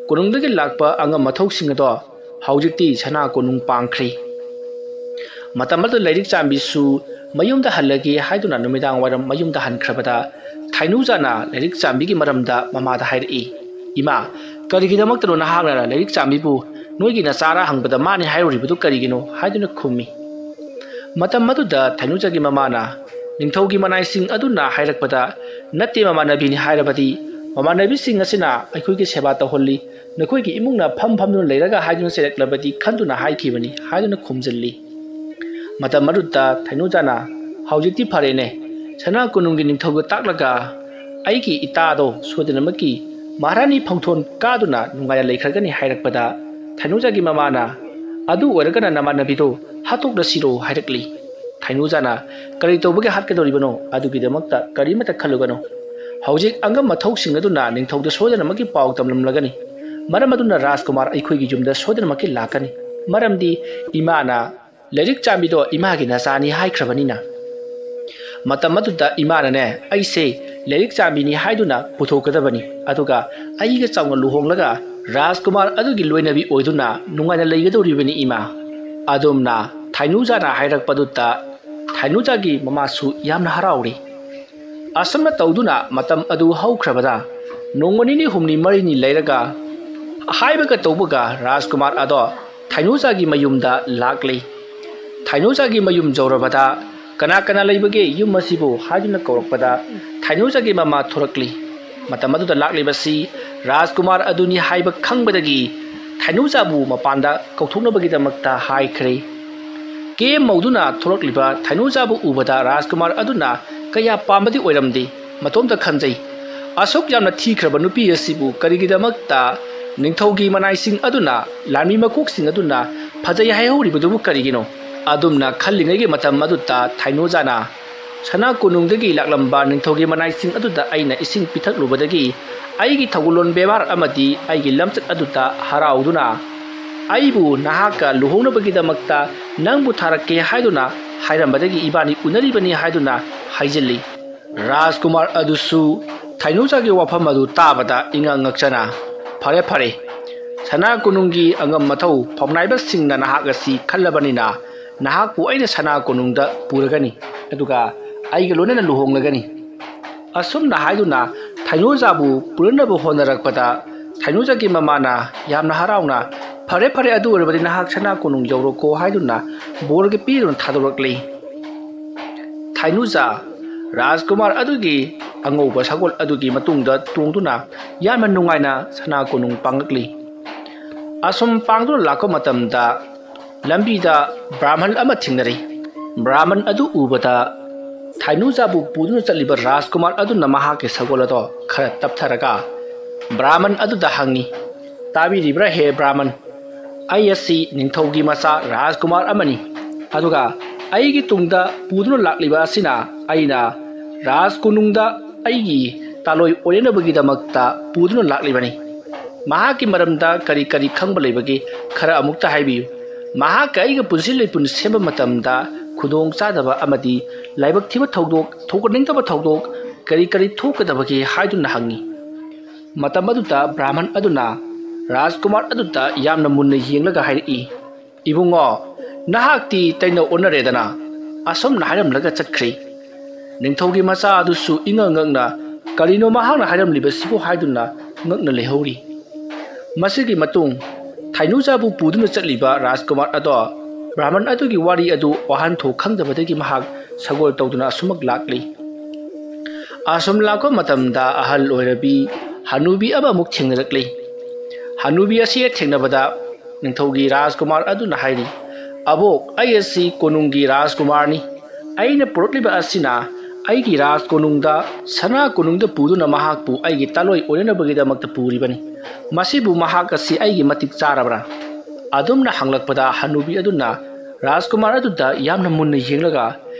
ꯀꯣꯅꯨꯡꯗꯒꯤ ꯂꯥꯛꯄ ꯑꯉꯝ ꯑꯊꯧꯁꯤꯡ ꯑꯗꯣ ꯍꯧꯖꯤꯛꯇꯤ ꯁꯅꯥ ꯀꯣꯅꯨꯡ ꯄꯥꯡꯈ꯭ꯔꯦ꯫ ꯃꯇꯝ ꯑꯗꯨꯗ ꯂꯥꯏꯔꯤꯛ ꯆꯥꯝꯕꯤꯁꯨ ꯃꯌꯨꯝꯗ ꯍꯜꯂꯒꯦ ꯍꯥꯏꯗꯨꯅ ꯅꯨꯃꯤꯗꯥꯡ ꯋꯥꯏꯔꯝ ꯃꯌꯨꯝꯗ ꯍꯟꯈ꯭ꯔꯕꯗ ꯊꯥꯏꯅꯨꯖꯥꯅ ꯂꯥꯏꯔꯤꯛ ꯆꯥꯝꯕꯤꯒꯤ ꯃꯔꯝꯗ ꯃꯃꯥꯗ ꯍꯥꯏꯔꯛꯏ, "ꯏꯃꯥ, ꯀꯔꯤꯒꯤꯗꯃꯛꯇꯅꯣ ꯅꯍꯥꯛꯅ ꯂꯥꯏꯔꯤꯛ ꯆꯥꯝꯕꯤꯕꯨ ꯅꯣꯏꯒꯤ ꯅꯆꯥꯔꯥ ꯍꯪꯕꯗ ꯃꯥꯅꯤ ꯍꯥꯏꯔꯨꯔꯤꯕꯗꯨ ꯀꯔꯤꯒꯤꯅꯣ?" ꯍꯥꯏꯗꯨꯅ ꯈꯨꯝꯃꯤ꯫ ꯃꯇꯝ ꯑꯗꯨꯗ ꯊꯥꯏꯅꯨꯖꯥꯒꯤ ꯃꯃꯥꯅ ꯅꯤꯡꯊꯧꯒꯤ ꯃꯅꯥꯏꯁꯤꯡ ꯑꯗꯨꯅ ꯍꯥꯏꯔꯛꯄꯗ "ꯅꯠꯇꯦ, ꯃꯃꯥꯟꯅꯕꯤꯅꯤ" ꯍꯥꯏꯔꯕꯗꯤ "ꯃꯃꯥꯟꯅꯕꯤꯁꯤꯡ ꯑꯁꯤꯅ ꯑꯩꯈꯣꯏꯒꯤ ꯁꯦꯕꯥ ꯇꯧꯍꯜꯂꯤ, ꯅꯈꯣꯏꯒꯤ ꯏꯃꯨꯡꯅ ꯐꯝ ꯐꯝꯗꯨꯅ ꯂꯩꯔꯒ" ꯍꯥꯏꯗꯨꯅ ꯆꯩꯔꯛꯂꯕꯗꯤ ꯈꯟꯗꯨꯅ ꯍꯥꯏꯈꯤꯕꯅꯤ ꯍꯥꯏꯗꯨꯅ ꯈꯨꯝꯖꯤꯜꯂꯤ꯫ ꯃꯇꯝ ꯑꯗꯨꯗ ꯊꯩꯅꯨꯖꯥꯅ, "ꯍꯧꯖꯤꯛꯇꯤ ꯐꯔꯦꯅꯦ, ꯁꯅꯥ ꯀꯣꯅꯨꯡꯒꯤ ꯅꯤꯡꯊꯧꯗ ꯇꯥꯛꯂꯒ ꯑꯩꯒꯤ ꯏꯇꯥꯗꯣ ꯁꯣꯏꯗꯅꯃꯛꯀꯤ ꯃꯍꯥꯔꯥꯅꯤ ꯐꯝꯊꯣꯟ ꯀꯥꯗꯨꯅ ꯅꯨꯡꯉꯥꯏꯅ ꯂꯩꯈ꯭ꯔꯒꯅꯤ" ꯍꯥꯏꯔꯛꯄꯗ, ꯊꯩꯅꯨꯖꯥꯒꯤ ꯃꯃꯥꯅ, "ꯑꯗꯨ ꯑꯣꯏꯔꯒꯅ ꯅꯃꯥꯟꯅꯕꯤꯗꯣ ꯍꯥꯠꯇꯣꯛꯂꯁꯤꯔꯣ?" ꯍꯥꯏꯔꯛꯂꯤ꯫ ꯊꯩꯅꯨꯖꯥꯅ, "ꯀꯔꯤ ꯇꯧꯕꯒꯤ ꯍꯥꯠꯀꯗꯧꯔꯤꯕꯅꯣ? ꯑꯗꯨꯒꯤꯗꯃꯛꯇ ꯀꯔꯤꯃꯠꯇ ꯈꯜꯂꯨꯒꯅꯨ꯫ ꯍꯧꯖꯤꯛ ꯑꯉꯝ ꯑꯊꯧꯁꯤꯡ ꯑꯗꯨꯅ ꯅꯤꯡꯊꯧꯗ ꯁꯣꯏꯗꯅꯃꯛꯀꯤ ꯄꯥꯎ ꯇꯝꯂꯝꯂꯒꯅꯤ꯫ ꯃꯔꯝ ꯑꯗꯨꯅ ꯔꯥꯖꯀꯨꯃꯥꯔ ꯑꯩꯈꯣꯏꯒꯤ ꯌꯨꯝꯗ ꯁꯣꯏꯗꯅꯃꯛꯀꯤ ꯂꯥꯛꯀꯅꯤ꯫ ꯃꯔꯝꯗꯤ ꯏꯃꯥꯅ ꯂꯥꯏꯔꯤꯛ ꯆꯥꯝꯕꯤꯗꯣ ꯏꯃꯥꯒꯤ ꯅꯆꯥꯅꯤ ꯍꯥꯏꯈ꯭ꯔꯕꯅꯤꯅ꯫ ꯃꯇꯝ ꯑꯗꯨꯗ ꯏꯃꯥꯅꯅꯦ, ꯑꯩꯁꯦ ꯂꯥꯏꯔꯤꯛ ꯆꯥꯝꯕꯤꯅꯤ ꯍꯥꯏꯗꯨꯅ ꯄꯨꯊꯣꯛꯀꯗꯕꯅꯤ, ꯑꯗꯨꯒ ꯑꯩꯒ ꯆꯥꯎꯅ ꯂꯨꯍꯣꯡꯂꯒ ꯔꯥꯖꯀꯨꯃꯥꯔ ꯑꯗꯨꯒꯤ ꯂꯣꯏꯅꯕꯤ ꯑꯣꯏꯗꯨꯅ ꯅꯨꯡꯉꯥꯏꯅ ꯂꯩꯒꯗꯧꯔꯤꯕꯅꯤ ꯏꯃꯥ"꯫ ꯑꯗꯨꯝꯅ ꯊꯩꯅꯨꯖꯥꯅ ꯍꯥꯏꯔꯛꯄꯗꯨꯗ ꯊꯩꯅꯨꯖꯥꯒꯤ ꯃꯃꯥꯁꯨ ꯌꯥꯝꯅ ꯍꯔꯥꯎꯔꯤ꯫ ꯑꯁꯨꯝꯅ ꯇꯧꯗꯨꯅ ꯃꯇꯝ ꯑꯗꯨ ꯍꯧꯈ꯭ꯔꯕꯗ, ꯅꯣꯡꯃ ꯅꯤꯅꯤ ꯍꯨꯝꯅꯤ ꯃꯔꯤꯅꯤ ꯂꯩꯔꯒ, ꯍꯥꯏꯕꯒ ꯇꯧꯕꯒ ꯔꯥꯖꯀꯨꯃꯥꯔ ꯑꯗꯣ ꯊꯩꯅꯨꯖꯥꯒꯤ ꯃꯌꯨꯝꯗ ꯂꯥꯛꯂꯤ꯫ ꯊꯩꯅꯨꯖꯥꯒꯤ ꯃꯌꯨꯝ ꯌꯧꯔꯕꯗ, "ꯀꯅꯥ ꯀꯅꯥ ꯂꯩꯕꯒꯦ ꯌꯨꯝ ꯑꯁꯤꯕꯨ?" ꯍꯥꯏꯗꯨꯅ ꯀꯧꯔꯛꯄꯗ, ꯊꯩꯅꯨꯖꯥꯒꯤ ꯃꯃꯥ ꯊꯣꯔꯛꯂꯤ꯫ ꯃꯇꯝ ꯑꯗꯨꯗ ꯂꯥꯛꯂꯤꯕꯁꯤ ꯔꯥꯖꯀꯨꯃꯥꯔ ꯑꯗꯨꯅꯤ ꯍꯥꯏꯕ ꯈꯪꯕꯗꯒꯤ ꯊꯩꯅꯨꯖꯥꯕꯨ ꯃꯄꯥꯟꯗ ꯀꯧꯊꯣꯛꯅꯕꯒꯤꯗꯃꯛꯇ ꯍꯥꯏꯈ꯭ꯔꯦ꯫ ꯀꯦꯝ ꯃꯧꯗꯨꯅ ꯊꯣꯔꯛꯂꯤꯕ ꯊꯩꯅꯨꯖꯥꯕꯨ ꯎꯕꯗ ꯔꯥꯖꯀꯨꯃꯥꯔ ꯑꯗꯨꯅ ꯀꯌꯥ ꯄꯥꯝꯕꯗꯤ ꯑꯣꯏꯔꯝꯗꯦ꯫ ꯃꯇꯣꯝꯇ ꯈꯟꯖꯩ, "ꯑꯁꯨꯛ ꯌꯥꯝꯅ ꯊꯤꯈ꯭ꯔꯕ ꯅꯨꯄꯤ ꯑꯁꯤꯕꯨ ꯀꯔꯤꯒꯤꯗꯃꯛꯇ ꯅꯤꯡꯊꯧꯒꯤ ꯃꯅꯥꯏꯁꯤꯡ ꯑꯗꯨꯅ, ꯂꯥꯟꯃꯤ ꯃꯀꯣꯛꯁꯤꯡ ꯑꯗꯨꯅ ꯐꯖꯩ ꯍꯥꯏꯍꯧꯔꯤꯕꯗꯨꯕꯨ ꯀꯔꯤꯒꯤꯅꯣ?" ꯑꯗꯨꯝꯅ ꯈꯜꯂꯤꯉꯩꯒꯤ ꯃꯇꯝ ꯑꯗꯨꯗ ꯊꯩꯅꯨꯖꯥꯅ, "ꯁꯅꯥ ꯀꯣꯅꯨꯡꯗꯒꯤ ꯂꯥꯛꯂꯝꯕ ꯅꯤꯡꯊꯧꯒꯤ ꯃꯅꯥꯏꯁꯤꯡ ꯑꯗꯨꯗ ꯑꯩꯅ ꯏꯁꯤꯡ ꯄꯤꯊꯛꯂꯨꯕꯗꯒꯤ ꯑꯩꯒꯤ ꯊꯧꯒꯜꯂꯣꯟ ꯕꯦꯕꯥꯔ ꯑꯃꯗꯤ ꯑꯩꯒꯤ ꯂꯝꯆꯠ ꯑꯗꯨꯗ ꯍꯔꯥꯎꯗꯨꯅ, ꯑꯩꯕꯨ ꯅꯍꯥꯛꯀ ꯂꯨꯍꯣꯡꯅꯕꯒꯤꯗꯃꯛꯇ ꯅꯪꯕꯨ ꯊꯥꯔꯛꯀꯦ ꯍꯥꯏꯗꯨꯅ ꯍꯥꯏꯔꯝꯕꯗꯒꯤ ꯏꯕꯥꯅꯤ ꯎꯅꯔꯤꯕꯅꯤ" ꯍꯥꯏꯗꯨꯅ ꯍꯥꯏꯖꯤꯜꯂꯤ꯫ ꯔꯥꯖꯀꯨꯃꯥꯔ ꯑꯗꯨꯁꯨ ꯊꯩꯅꯨꯖꯥꯒꯤ ꯋꯥꯐꯝ ꯑꯗꯨ ꯇꯥꯕꯗ ꯏꯉꯛ ꯉꯛꯆꯅ, "ꯐꯔꯦ, ꯐꯔꯦ, ꯁꯅꯥ ꯀꯣꯅꯨꯡꯒꯤ ꯑꯉꯝ ꯑꯊꯧ ꯐꯝꯅꯥꯏꯕꯁꯤꯡꯅ ꯅꯍꯥꯛ ꯑꯁꯤ ꯈꯜꯂꯕꯅꯤꯅ, ꯅꯍꯥꯛꯄꯨ ꯑꯩꯅ ꯁꯅꯥ ꯀꯣꯅꯨꯡꯗ ꯄꯨꯔꯒꯅꯤ, ꯑꯗꯨꯒ ꯑꯩꯒ ꯂꯣꯏꯅꯅ ꯂꯨꯍꯣꯡꯂꯒꯅꯤ"꯫ ꯑꯁꯨꯝꯅ ꯍꯥꯏꯗꯨꯅ ꯊꯩꯅꯨꯖꯥꯕꯨ ꯄꯨꯔꯅꯕ ꯍꯣꯠꯅꯔꯛꯄꯗ, ꯊꯩꯅꯨꯖꯥꯒꯤ ꯃꯃꯥꯅ ꯌꯥꯝꯅ ꯍꯔꯥꯎꯅ, "ꯐꯔꯦ, ꯐꯔꯦ, ꯑꯗꯨ ꯑꯣꯏꯔꯕꯗꯤ ꯅꯍꯥꯛ ꯁꯅꯥ ꯀꯣꯅꯨꯡ ꯌꯧꯔꯣꯀꯣ" ꯍꯥꯏꯗꯨꯅ ꯕꯣꯔꯒ ꯄꯤꯗꯨꯅ ꯊꯥꯗꯣꯔꯛꯂꯤ꯫ ꯊꯩꯅꯨꯖꯥ ꯔꯥꯖꯀꯨꯃꯥꯔ ꯑꯗꯨꯒꯤ ꯑꯉꯧꯕ ꯁꯒꯣꯜ ꯑꯗꯨꯒꯤ ꯃꯇꯨꯡꯗ ꯇꯣꯡꯗꯨꯅ ꯌꯥꯝꯅ ꯅꯨꯡꯉꯥꯏꯅ ꯁꯅꯥ ꯀꯣꯅꯨꯡ ꯄꯥꯡꯂꯛꯂꯤ꯫ ꯑꯁꯨꯝ ꯄꯥꯡꯗꯨꯅ ꯂꯥꯛꯄ ꯃꯇꯝꯗ, ꯂꯝꯕꯤꯗ ꯕ꯭ꯔꯥꯍꯃꯟ ꯑꯃ ꯊꯦꯡꯅꯔꯦ꯫ ꯕ꯭ꯔꯥꯍꯃꯟ ꯑꯗꯨ ꯎꯕꯗ ꯊꯥꯏꯅꯨꯖꯥꯕꯨ ꯄꯨꯗꯨꯅ ꯆꯠꯂꯤꯕ ꯔꯥꯖꯀꯨꯃꯥꯔ ꯑꯗꯨꯅ ꯃꯍꯥꯛꯀꯤ ꯁꯒꯣꯜ ꯑꯗꯣ ꯈꯔ ꯇꯞꯊꯔꯒ ꯕ꯭ꯔꯥꯍꯃꯟ ꯑꯗꯨꯗ ꯍꯪꯉꯤ, "ꯇꯥꯕꯤꯔꯤꯕ꯭ꯔꯥ ꯍꯦ ꯕ꯭ꯔꯥꯍꯃꯟ? ꯑꯩ ꯑꯁꯤ ꯅꯤꯡꯊꯧꯒꯤ ꯃꯆꯥ ꯔꯥꯖꯀꯨꯃꯥꯔ ꯑꯃꯅꯤ꯫ ꯑꯗꯨꯒ ꯑꯩꯒꯤ ꯇꯨꯡꯗ ꯄꯨꯗꯨꯅ ꯂꯥꯛꯂꯤꯕ ꯑꯁꯤꯅ ꯑꯩꯅ ꯔꯥꯖ ꯀꯣꯅꯨꯡꯗ ꯑꯩꯒꯤ ꯇꯥꯂꯣꯏ ꯑꯣꯏꯅꯅꯕꯒꯤꯗꯃꯛꯇ ꯄꯨꯗꯨꯅ ꯂꯥꯛꯂꯤꯕꯅꯤ꯫ ꯃꯍꯥꯛꯀꯤ ꯃꯔꯝꯗ ꯀꯔꯤ ꯀꯔꯤ ꯈꯪꯕ ꯂꯩꯕꯒꯦ, ꯈꯔ ꯑꯃꯨꯛꯇ ꯍꯥꯏꯕꯤꯌꯨ꯫ ꯃꯍꯥꯛꯀ ꯑꯩꯒ ꯄꯨꯟꯁꯤ ꯂꯩꯄꯨꯟ ꯁꯦꯝꯕ ꯃꯇꯝꯗ ꯈꯨꯗꯣꯡ ꯆꯥꯗꯕ ꯑꯃꯗꯤ ꯂꯥꯏꯕꯛ ꯊꯤꯕ ꯊꯧꯗꯣꯛ, ꯊꯧꯒꯠꯅꯤꯡꯗꯕ ꯊꯧꯗꯣꯛ ꯀꯔꯤ ꯀꯔꯤ ꯊꯣꯛꯀꯗꯕꯒꯦ?" ꯍꯥꯏꯗꯨꯅ ꯍꯪꯉꯤ꯫ ꯃꯇꯝ ꯑꯗꯨꯗ ꯕ꯭ꯔꯥꯍꯃꯟ ꯑꯗꯨꯅ ꯔꯥꯖꯀꯨꯃꯥꯔ ꯑꯗꯨꯗ ꯌꯥꯝꯅ ꯃꯨꯟꯅ ꯌꯦꯡꯂꯒ ꯍꯥꯏꯔꯛꯏ, "ꯏꯕꯨꯡꯉꯣ, ꯅꯍꯥꯛꯇꯤ ꯇꯩꯅ ꯑꯣꯟꯅꯔꯦꯗꯅ?" ꯑꯁꯨꯝꯅ ꯍꯥꯏꯔꯝꯂꯒ ꯆꯠꯈ꯭ꯔꯦ꯫ ꯅꯤꯡꯊꯧꯒꯤ ꯃꯆꯥ ꯑꯗꯨꯁꯨ ꯏꯉꯛ ꯉꯛꯅ, "ꯀꯔꯤꯅꯣ ꯃꯍꯥꯛꯅ ꯍꯥꯏꯔꯝꯂꯤꯕꯁꯤꯕꯨ?" ꯍꯥꯏꯗꯨꯅ ꯉꯛꯅ ꯂꯩꯍꯧꯔꯤ꯫ ꯃꯁꯤꯒꯤ ꯃꯇꯨꯡ ꯊꯥꯏꯅꯨꯖꯥꯕꯨ ꯄꯨꯗꯨꯅ ꯆꯠꯂꯤꯕ ꯔꯥꯖꯀꯨꯃꯥꯔ ꯑꯗꯣ ꯕ꯭ꯔꯥꯍꯃꯟ ꯑꯗꯨꯒꯤ ꯋꯥꯔꯤ ꯑꯗꯨ ꯋꯥꯍꯟꯊꯣꯛ ꯈꯪꯗꯕꯗꯒꯤ ꯃꯍꯥꯛ ꯁꯒꯣꯜ ꯇꯧꯗꯨꯅ ꯑꯁꯨꯃꯛ ꯂꯥꯛꯂꯤ꯫ ꯑꯁꯨꯝ ꯂꯥꯛꯄ ꯃꯇꯝꯗ ꯑꯍꯜ ꯑꯣꯏꯔꯕꯤ ꯍꯅꯨꯕꯤ ꯑꯃꯃꯨꯛ ꯊꯦꯡꯅꯔꯛꯂꯤ꯫ ꯍꯅꯨꯕꯤ ꯑꯁꯤ ꯍꯦꯛ ꯊꯦꯡꯅꯕꯗ ꯅꯤꯡꯊꯧꯒꯤ ꯔꯥꯖꯀꯨꯃꯥꯔ ꯑꯗꯨꯅ ꯍꯥꯏꯔꯤ, "ꯑꯕꯣꯛ, ꯑꯩ ꯑꯁꯤ ꯀꯣꯅꯨꯡꯒꯤ ꯔꯥꯖꯀꯨꯃꯥꯔꯅꯤ꯫ ꯑꯩꯅ ꯄꯨꯔꯛꯂꯤꯕ ꯑꯁꯤꯅ ꯑꯩꯒꯤ ꯔꯥꯖ ꯀꯣꯅꯨꯡꯗ, ꯁꯅꯥ ꯀꯣꯅꯨꯡꯗ ꯄꯨꯗꯨꯅ ꯃꯍꯥꯛꯄꯨ ꯑꯩꯒꯤ ꯇꯥꯂꯣꯏ ꯑꯣꯏꯅꯅꯕꯒꯤꯗꯃꯛꯇ ꯄꯨꯔꯤꯕꯅꯤ꯫ ꯃꯁꯤꯕꯨ ꯃꯍꯥꯛ ꯑꯁꯤ ꯑꯩꯒꯤ ꯃꯇꯤꯛ ꯆꯥꯔꯕ꯭ꯔꯥ?" ꯑꯗꯨꯝꯅ ꯍꯪꯂꯛꯄꯗ ꯍꯅꯨꯕꯤ ꯑꯗꯨꯅ ꯔꯥꯖꯀꯨꯃꯥꯔ ꯑꯗꯨꯗ ꯌꯥꯝꯅ ꯃꯨꯟꯅ ꯌꯦꯡꯂꯒ,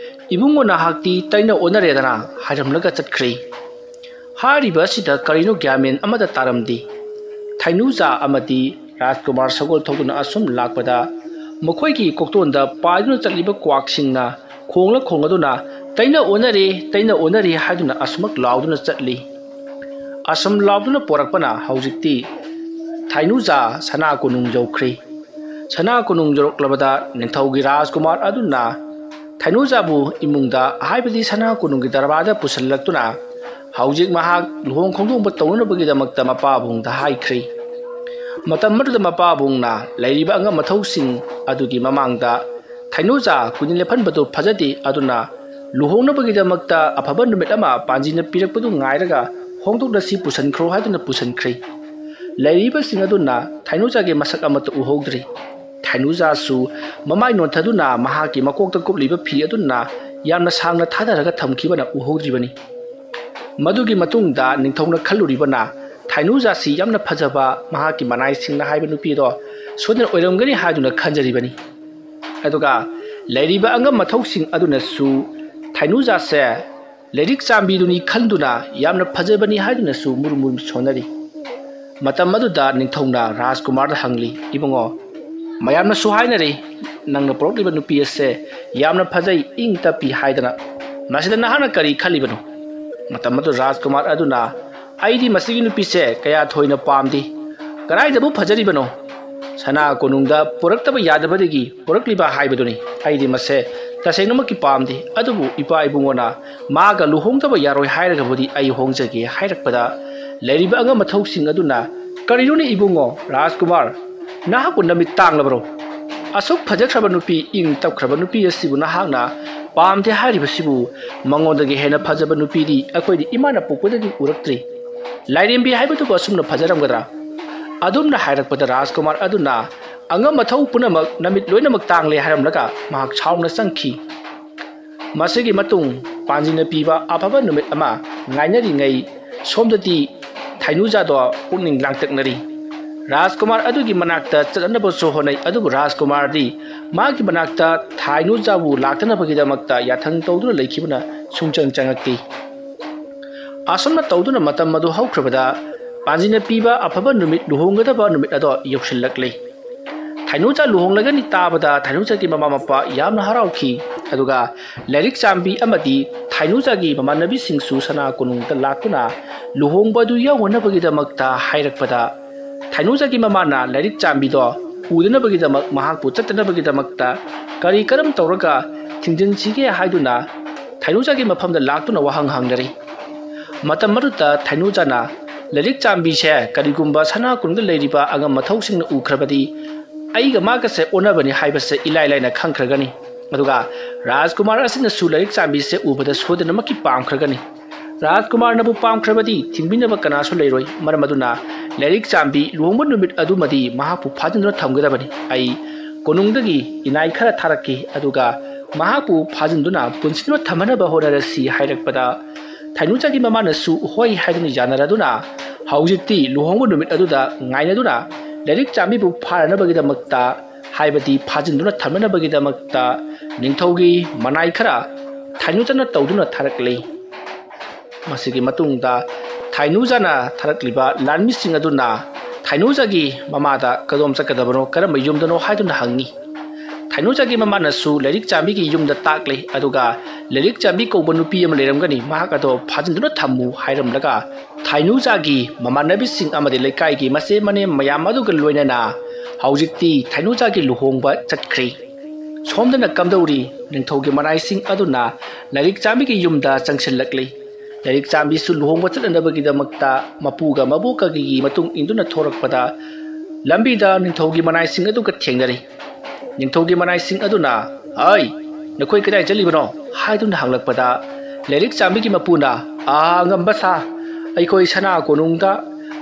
"ꯏꯕꯨꯡꯉꯣ, ꯅꯍꯥꯛꯇꯤ ꯇꯩꯅ ꯑꯣꯟꯅꯔꯦꯗꯅ?" ꯍꯥꯏꯔꯝꯂꯒ ꯆꯠꯈ꯭ꯔꯦ꯫ ꯍꯥꯏꯔꯤꯕ ꯑꯁꯤꯗ ꯀꯔꯤꯅꯣ ꯒ꯭ꯌꯥꯟ ꯃꯦꯟ ꯑꯃꯠꯇ ꯇꯥꯔꯝꯗꯦ꯫ ꯊꯩꯅꯨꯖꯥ ꯑꯃꯗꯤ ꯔꯥꯖꯀꯨꯃꯥꯔ ꯁꯒꯣꯜ ꯊꯧꯗꯨꯅ ꯑꯁꯨꯝ ꯂꯥꯛꯄꯗ ꯃꯈꯣꯏꯒꯤ ꯀꯣꯛꯇꯣꯟꯗ ꯄꯥꯏꯗꯨꯅ ꯆꯠꯂꯤꯕ ꯀ꯭ꯋꯥꯛꯁꯤꯡꯅ ꯈꯣꯡꯂ ꯈꯣꯡꯂꯗꯨꯅ, "ꯇꯩꯅ ꯑꯣꯟꯅꯔꯦ, ꯇꯩꯅ ꯑꯣꯟꯅꯔꯦ" ꯍꯥꯏꯗꯨꯅ ꯑꯁꯨꯃꯛ ꯂꯥꯎꯗꯨꯅ ꯆꯠꯂꯤ꯫ ꯑꯁꯨꯝ ꯂꯥꯎꯗꯨꯅ ꯄꯣꯔꯛꯄꯅ ꯍꯧꯖꯤꯛꯇꯤ ꯊꯩꯅꯨꯖꯥ ꯁꯅꯥ ꯀꯣꯅꯨꯡ ꯌꯧꯈ꯭ꯔꯦ꯫ ꯁꯅꯥ ꯀꯣꯅꯨꯡ ꯌꯧꯔꯛꯂꯕꯗ ꯅꯤꯡꯊꯧꯒꯤ ꯔꯥꯖꯀꯨꯃꯥꯔ ꯑꯗꯨꯅ ꯊꯩꯅꯨꯖꯥꯕꯨ ꯏꯃꯨꯡꯗ, ꯍꯥꯏꯕꯗꯤ ꯁꯅꯥ ꯀꯣꯅꯨꯡꯒꯤ ꯗꯔꯕꯥꯔꯗ ꯄꯨꯁꯤꯜꯂꯛꯇꯨꯅ ꯍꯧꯖꯤꯛ ꯃꯍꯥꯛ ꯂꯨꯍꯣꯡ ꯈꯣꯡꯗꯣꯡꯕ ꯇꯧꯅꯅꯕꯒꯤꯗꯃꯛꯇ ꯃꯄꯥꯕꯨꯡꯗ ꯍꯥꯏꯈ꯭ꯔꯦ꯫ ꯃꯇꯝ ꯑꯗꯨꯗ ꯃꯄꯥꯕꯨꯡꯅ ꯂꯩꯔꯤꯕ ꯑꯉꯝ ꯑꯊꯧꯁꯤꯡ ꯑꯗꯨꯒꯤ ꯃꯃꯥꯡꯗ, "ꯊꯩꯅꯨꯖꯥ, ꯀꯨꯏꯅ ꯂꯦꯞꯍꯟꯕꯗꯨ ꯐꯖꯗꯦ, ꯑꯗꯨꯅ ꯂꯨꯍꯣꯡꯅꯕꯒꯤꯗꯃꯛꯇ ꯑꯐꯕ ꯅꯨꯃꯤꯠ ꯑꯃ ꯄꯥꯟꯖꯤꯅ ꯄꯤꯔꯛꯄꯗꯨ ꯉꯥꯏꯔꯒ ꯍꯣꯡꯗꯣꯛꯂꯁꯤ, ꯄꯨꯁꯤꯟꯈ꯭ꯔꯣ" ꯍꯥꯏꯗꯨꯅ ꯄꯨꯁꯤꯟꯈ꯭ꯔꯦ꯫ ꯂꯩꯔꯤꯕꯁꯤꯡ ꯑꯗꯨꯅ ꯊꯩꯅꯨꯖꯥꯒꯤ ꯃꯁꯛ ꯑꯃꯠꯇ ꯎꯍꯧꯗ꯭ꯔꯤ꯫ ꯊꯥꯏꯅꯨꯖꯥꯁꯨ ꯃꯃꯥꯏ ꯅꯣꯟꯊꯗꯨꯅ ꯃꯍꯥꯛꯀꯤ ꯃꯀꯣꯛꯇ ꯀꯨꯞꯂꯤꯕ ꯐꯤ ꯑꯗꯨꯅ ꯌꯥꯝꯅ ꯁꯥꯡꯅ ꯊꯥꯗꯔꯒ ꯊꯝꯈꯤꯕꯅ ꯎꯍꯧꯗ꯭ꯔꯤꯕꯅꯤ꯫ ꯃꯗꯨꯒꯤ ꯃꯇꯨꯡꯗ ꯅꯤꯡꯊꯧꯅ ꯈꯜꯂꯨꯔꯤꯕꯅ ꯊꯥꯏꯅꯨꯖꯥꯁꯤ ꯌꯥꯝꯅ ꯐꯖꯕ ꯃꯍꯥꯛꯀꯤ ꯃꯅꯥꯏꯁꯤꯡꯅ ꯍꯥꯏꯕ ꯅꯨꯄꯤꯗꯣ ꯁꯣꯏꯗꯅ ꯑꯣꯏꯔꯝꯒꯅꯤ ꯍꯥꯏꯗꯨꯅ ꯈꯟꯖꯔꯤꯕꯅꯤ꯫ ꯑꯗꯨꯒ ꯂꯩꯔꯤꯕ ꯑꯉꯝ ꯃꯊꯧꯁꯤꯡ ꯑꯗꯨꯅꯁꯨ ꯊꯥꯏꯅꯨꯖꯥꯁꯦ ꯂꯥꯏꯔꯤꯛ ꯆꯥꯝꯕꯤꯗꯨꯅꯤ ꯈꯟꯗꯨꯅ ꯌꯥꯝꯅ ꯐꯖꯕꯅꯤ ꯍꯥꯏꯗꯨꯅꯁꯨ ꯃꯨꯔꯨꯝ ꯃꯨꯔꯨꯝ ꯁꯣꯟꯅꯔꯤ꯫ ꯃꯇꯝ ꯑꯗꯨꯗ ꯅꯤꯡꯊꯧꯅ ꯔꯥꯖꯀꯨꯃꯥꯔꯗ ꯍꯪꯂꯤ, "ꯏꯕꯨꯡꯉꯣ, ꯃꯌꯥꯝꯅꯁꯨ ꯍꯥꯏꯅꯔꯤ, ꯅꯪꯅ ꯄꯨꯔꯛꯂꯤꯕ ꯅꯨꯄꯤ ꯑꯁꯦ ꯌꯥꯝꯅ ꯐꯖꯩ, ꯏꯪ ꯇꯞꯄꯤ ꯍꯥꯏꯗꯅ꯫ ꯃꯁꯤꯗ ꯅꯍꯥꯛꯅ ꯀꯔꯤ ꯈꯜꯂꯤꯕꯅꯣ?" ꯃꯇꯝ ꯑꯗꯨ ꯔꯥꯖꯀꯨꯃꯥꯔ ꯑꯗꯨꯅ, "ꯑꯩꯗꯤ ꯃꯁꯤꯒꯤ ꯅꯨꯄꯤꯁꯦ ꯀꯌꯥ ꯊꯣꯏꯅ ꯄꯥꯝꯗꯦ꯫ ꯀꯗꯥꯏꯗꯕꯨ ꯐꯖꯔꯤꯕꯅꯣ? ꯁꯅꯥ ꯀꯣꯅꯨꯡꯗ ꯄꯨꯔꯛꯇꯕ ꯌꯥꯗꯕꯗꯒꯤ ꯄꯨꯔꯛꯂꯤꯕ ꯍꯥꯏꯕꯗꯨꯅꯤ꯫ ꯑꯩꯗꯤ ꯃꯁꯦ ꯇꯁꯦꯡꯅꯃꯛꯀꯤ ꯄꯥꯝꯗꯦ, ꯑꯗꯨꯕꯨ ꯏꯄꯥ ꯏꯕꯨꯡꯉꯣꯅ ꯃꯥꯒ ꯂꯨꯍꯣꯡꯗꯕ ꯌꯥꯔꯣꯏ ꯍꯥꯏꯔꯒꯕꯨꯗꯤ ꯑꯩ ꯍꯣꯡꯖꯒꯦ" ꯍꯥꯏꯔꯛꯄꯗ, ꯂꯩꯔꯤꯕ ꯑꯉꯝ ꯃꯊꯧꯁꯤꯡ ꯑꯗꯨꯅ, "ꯀꯔꯤꯅꯣꯅꯦ ꯏꯕꯨꯡꯉꯣ, ꯔꯥꯖꯀꯨꯃꯥꯔ, ꯅꯍꯥꯛꯄꯨ ꯅꯃꯤꯠ ꯇꯥꯡꯂꯕꯔꯣ? ꯑꯁꯨꯛ ꯐꯖꯈ꯭ꯔꯕ ꯅꯨꯄꯤ, ꯏꯪ ꯇꯞꯈ꯭ꯔꯕ ꯅꯨꯄꯤ ꯑꯁꯤꯕꯨ ꯅꯍꯥꯛꯅ ꯄꯥꯝꯗꯦ ꯍꯥꯏꯔꯤꯕꯁꯤꯕꯨ? ꯃꯉꯣꯟꯗꯒꯤ ꯍꯦꯟꯅ ꯐꯖꯕ ꯅꯨꯄꯤꯗꯤ ꯑꯩꯈꯣꯏꯗꯤ ꯏꯃꯥꯅ ꯄꯣꯛꯄꯗꯒꯤ ꯎꯔꯛꯇ꯭ꯔꯤ꯫ ꯂꯥꯏꯔꯦꯝꯕꯤ ꯍꯥꯏꯕꯗꯨꯕꯨ ꯑꯁꯨꯝꯅ ꯐꯖꯔꯝꯒꯗ꯭ꯔꯥ?" ꯑꯗꯨꯝꯅ ꯍꯥꯏꯔꯛꯄꯗ ꯔꯥꯖꯀꯨꯃꯥꯔ ꯑꯗꯨꯅ, "ꯑꯉꯝ ꯑꯊꯧ ꯄꯨꯝꯅꯃꯛ ꯅꯃꯤꯠ ꯂꯣꯏꯅꯃꯛ ꯇꯥꯡꯂꯦ" ꯍꯥꯏꯔꯝꯂꯒ ꯃꯍꯥꯛ ꯁꯥꯎꯅ ꯆꯪꯈꯤ꯫ ꯃꯁꯤꯒꯤ ꯃꯇꯨꯡ ꯄꯥꯟꯖꯤꯅ ꯄꯤꯕ ꯑꯐꯕ ꯅꯨꯃꯤꯠ ꯑꯃ ꯉꯥꯏꯅꯔꯤꯉꯩ, ꯁꯣꯝꯗꯗꯤ ꯊꯥꯏꯅꯨꯖꯥꯗꯣ ꯄꯨꯛꯅꯤꯡ ꯂꯥꯡꯇꯛꯅꯔꯤ꯫ ꯔꯥꯖꯀꯨꯃꯥꯔ ꯑꯗꯨꯒꯤ ꯃꯅꯥꯛꯇ ꯆꯠꯅꯅꯕꯁꯨ ꯍꯣꯠꯅꯩ, ꯑꯗꯨꯕꯨ ꯔꯥꯖꯀꯨꯃꯥꯔꯗꯤ ꯃꯥꯒꯤ ꯃꯅꯥꯛꯇ ꯊꯥꯏꯅꯨꯖꯥꯕꯨ ꯂꯥꯛꯇꯅꯕꯒꯤꯗꯃꯛꯇ ꯌꯥꯊꯪ ꯇꯧꯗꯨꯅ ꯂꯩꯈꯤꯕꯅ ꯁꯨꯡꯆꯪ ꯆꯪꯉꯛꯇꯦ꯫ ꯑꯁꯨꯝꯅ ꯇꯧꯗꯨꯅ ꯃꯇꯝ ꯑꯗꯨ ꯍꯧꯈ꯭ꯔꯕꯗ, ꯄꯥꯟꯖꯤꯅ ꯄꯤꯕ ꯑꯐꯕ ꯅꯨꯃꯤꯠ, ꯂꯨꯍꯣꯡꯒꯗꯕ ꯅꯨꯃꯤꯠ ꯑꯗꯣ ꯌꯧꯁꯤꯜꯂꯛꯂꯦ꯫ ꯊꯥꯏꯅꯨꯖꯥ ꯂꯨꯍꯣꯡꯂꯒꯅꯤ ꯇꯥꯕꯗ ꯊꯥꯏꯅꯨꯖꯥꯒꯤ ꯃꯃꯥ ꯃꯄꯥ ꯌꯥꯝꯅ ꯍꯔꯥꯎꯈꯤ꯫ ꯑꯗꯨꯒ ꯂꯥꯏꯔꯤꯛ ꯆꯥꯝꯕꯤ ꯑꯃꯗꯤ ꯊꯥꯏꯅꯨꯖꯥꯒꯤ ꯃꯃꯥꯟꯅꯕꯤꯁꯤꯡꯁꯨ ꯁꯅꯥ ꯀꯣꯅꯨꯡꯗ ꯂꯥꯛꯇꯨꯅ ꯂꯨꯍꯣꯡꯕ ꯑꯗꯨ ꯌꯥꯎꯅꯅꯕꯒꯤꯗꯃꯛꯇ ꯍꯥꯏꯔꯛꯄꯗ, ꯊꯥꯏꯅꯨꯖꯥꯒꯤ ꯃꯃꯥꯅ ꯂꯥꯏꯔꯤꯛ ꯆꯥꯝꯕꯤꯗꯣ ꯎꯗꯅꯕꯒꯤꯗꯃꯛ, ꯃꯍꯥꯛꯄꯨ ꯆꯠꯇꯅꯕꯒꯤꯗꯃꯛꯇ ꯀꯔꯤ ꯀꯔꯝ ꯇꯧꯔꯒ ꯊꯤꯡꯖꯤꯟꯁꯤꯒꯦ ꯍꯥꯏꯗꯨꯅ ꯊꯥꯏꯅꯨꯖꯥꯒꯤ ꯃꯐꯝꯗ ꯂꯥꯛꯇꯨꯅ ꯋꯥꯍꯪ ꯍꯪꯅꯔꯤ꯫ ꯃꯇꯝ ꯑꯗꯨꯗ ꯊꯥꯏꯅꯨꯖꯥꯅ ꯂꯥꯏꯔꯤꯛ ꯆꯥꯝꯕꯤꯁꯦ ꯀꯔꯤꯒꯨꯝꯕ ꯁꯅꯥ ꯀꯣꯅꯨꯡꯗ ꯂꯩꯔꯤꯕ ꯑꯉꯝ ꯃꯊꯧꯁꯤꯡꯅ ꯎꯈ꯭ꯔꯕꯗꯤ, ꯑꯩꯒ ꯃꯥꯒꯁꯦ ꯑꯣꯟꯅꯕꯅꯤ ꯍꯥꯏꯕꯁꯦ ꯏꯂꯥꯏ ꯂꯥꯏꯅ ꯈꯪꯈ꯭ꯔꯒꯅꯤ꯫ ꯑꯗꯨꯒ ꯔꯥꯖꯀꯨꯃꯥꯔ ꯑꯁꯤꯅꯁꯨ ꯂꯥꯏꯔꯤꯛ ꯆꯥꯝꯕꯤꯁꯦ ꯎꯕꯗ ꯁꯣꯏꯗꯅꯃꯛꯀꯤ ꯄꯥꯝꯈ꯭ꯔꯒꯅꯤ꯫ ꯔꯥꯖꯀꯨꯃꯥꯔꯅꯕꯨ ꯄꯥꯝꯈ꯭ꯔꯕꯗꯤ ꯊꯤꯡꯕꯤꯅꯕ ꯀꯅꯥꯁꯨ ꯂꯩꯔꯣꯏ꯫ ꯃꯔꯝ ꯑꯗꯨꯅ ꯂꯥꯏꯔꯤꯛ ꯆꯥꯝꯕꯤ ꯂꯨꯍꯣꯡꯕ ꯅꯨꯃꯤꯠ ꯑꯗꯨꯃꯗꯤ ꯃꯍꯥꯛꯄꯨ ꯐꯥꯖꯤꯟꯗꯨꯅ ꯊꯝꯒꯗꯕꯅꯤ꯫ ꯑꯩ ꯀꯣꯅꯨꯡꯗꯒꯤ ꯏꯅꯥꯏ ꯈꯔ ꯊꯥꯔꯛꯈꯤ, ꯑꯗꯨꯒ ꯃꯍꯥꯛꯄꯨ ꯐꯥꯖꯤꯟꯗꯨꯅ ꯄꯨꯟꯁꯤꯟꯗꯨꯅ ꯊꯝꯍꯟꯅꯕ ꯍꯣꯠꯅꯔꯁꯤ ꯍꯥꯏꯔꯛꯄꯗ, ꯊꯥꯏꯅꯨꯖꯥꯒꯤ ꯃꯃꯥꯅꯁꯨ ꯍꯣꯏ ꯍꯥꯏꯗꯨꯅ ꯌꯥꯅꯔꯗꯨꯅ, ꯍꯧꯖꯤꯛꯇꯤ ꯂꯨꯍꯣꯡꯕ ꯅꯨꯃꯤꯠ ꯑꯗꯨꯗ ꯉꯥꯏꯅꯗꯨꯅ ꯂꯥꯏꯔꯤꯛ ꯆꯥꯝꯕꯤꯕꯨ ꯐꯥꯅꯅꯕꯒꯤꯗꯃꯛꯇ, ꯍꯥꯏꯕꯗꯤ ꯐꯥꯖꯤꯟꯗꯨꯅ ꯊꯝꯅꯅꯕꯒꯤꯗꯃꯛꯇ ꯅꯤꯡꯊꯧꯒꯤ ꯃꯅꯥꯏ ꯈꯔ ꯊꯥꯏꯅꯨꯖꯥꯅ ꯇꯧꯗꯨꯅ ꯊꯥꯔꯛꯂꯤ꯫ ꯃꯁꯤꯒꯤ ꯃꯇꯨꯡꯗ ꯊꯥꯏꯅꯨꯖꯥꯅ ꯊꯥꯔꯛꯂꯤꯕ ꯂꯥꯟꯃꯤꯁꯤꯡ ꯑꯗꯨꯅ ꯊꯥꯏꯅꯨꯖꯥꯒꯤ ꯃꯃꯥꯗ ꯀꯗꯣꯝ ꯆꯠꯀꯗꯕꯅꯣ, ꯀꯔꯝꯕ ꯌꯨꯝꯗꯅꯣ ꯍꯥꯏꯗꯨꯅ ꯍꯪꯉꯤ꯫ ꯊꯥꯏꯅꯨꯖꯥꯒꯤ ꯃꯃꯥꯅꯁꯨ ꯂꯥꯏꯔꯤꯛ ꯆꯥꯝꯕꯤꯒꯤ ꯌꯨꯝꯗ ꯇꯥꯛꯂꯦ, ꯑꯗꯨꯒ ꯂꯥꯏꯔꯤꯛ ꯆꯥꯝꯕꯤ ꯀꯧꯕ ꯅꯨꯄꯤ ꯑꯃ ꯂꯩꯔꯝꯒꯅꯤ, ꯃꯍꯥꯛ ꯑꯗꯣ ꯐꯥꯖꯤꯟꯗꯨꯅ ꯊꯝꯃꯨ ꯍꯥꯏꯔꯝꯂꯒ, ꯊꯥꯏꯅꯨꯖꯥꯒꯤ ꯃꯃꯥꯟꯅꯕꯤꯁꯤꯡ ꯑꯃꯗꯤ ꯂꯩꯀꯥꯏꯒꯤ ꯃꯆꯦ ꯃꯅꯦ ꯃꯌꯥꯝ ꯑꯗꯨꯒ ꯂꯣꯏꯅꯅ ꯍꯧꯖꯤꯛꯇꯤ ꯊꯥꯏꯅꯨꯖꯥꯒꯤ ꯂꯨꯍꯣꯡꯕ ꯆꯠꯈ꯭ꯔꯦ꯫ ꯁꯣꯝꯗꯅ ꯀꯝꯗꯧꯔꯤ? ꯅꯤꯡꯊꯧꯒꯤ ꯃꯅꯥꯏꯁꯤꯡ ꯑꯗꯨꯅ ꯂꯥꯏꯔꯤꯛ ꯆꯥꯝꯕꯤꯒꯤ ꯌꯨꯝꯗ ꯆꯪꯁꯤꯜꯂꯛꯂꯤ꯫ ꯂꯥꯏꯔꯤꯛ ꯆꯥꯝꯕꯤꯁꯨ ꯂꯨꯍꯣꯡꯕ ꯆꯠꯅꯅꯕꯒꯤꯗꯃꯛꯇ ꯃꯄꯨꯒ ꯃꯕꯣꯛꯀꯒꯤ ꯃꯇꯨꯡ ꯏꯟꯗꯨꯅ ꯊꯣꯔꯛꯄꯗ, ꯂꯝꯕꯤꯗ ꯅꯤꯡꯊꯧꯒꯤ ꯃꯅꯥꯏꯁꯤꯡ ꯑꯗꯨꯒ ꯊꯦꯡꯅꯔꯤ꯫ ꯅꯤꯡꯊꯧꯒꯤ ꯃꯅꯥꯏꯁꯤꯡ ꯑꯗꯨꯅ, "ꯍꯩ, ꯅꯈꯣꯏ ꯀꯗꯥꯏ ꯆꯠꯂꯤꯕꯅꯣ?" ꯍꯥꯏꯗꯨꯅ ꯍꯪꯂꯛꯄꯗ, ꯂꯥꯏꯔꯤꯛ ꯆꯥꯝꯕꯤꯒꯤ ꯃꯄꯨꯅ, "ꯑꯥ, ꯑꯉꯝꯕ ꯁꯥ, ꯑꯩꯈꯣꯏ ꯁꯅꯥ ꯀꯣꯅꯨꯡꯗ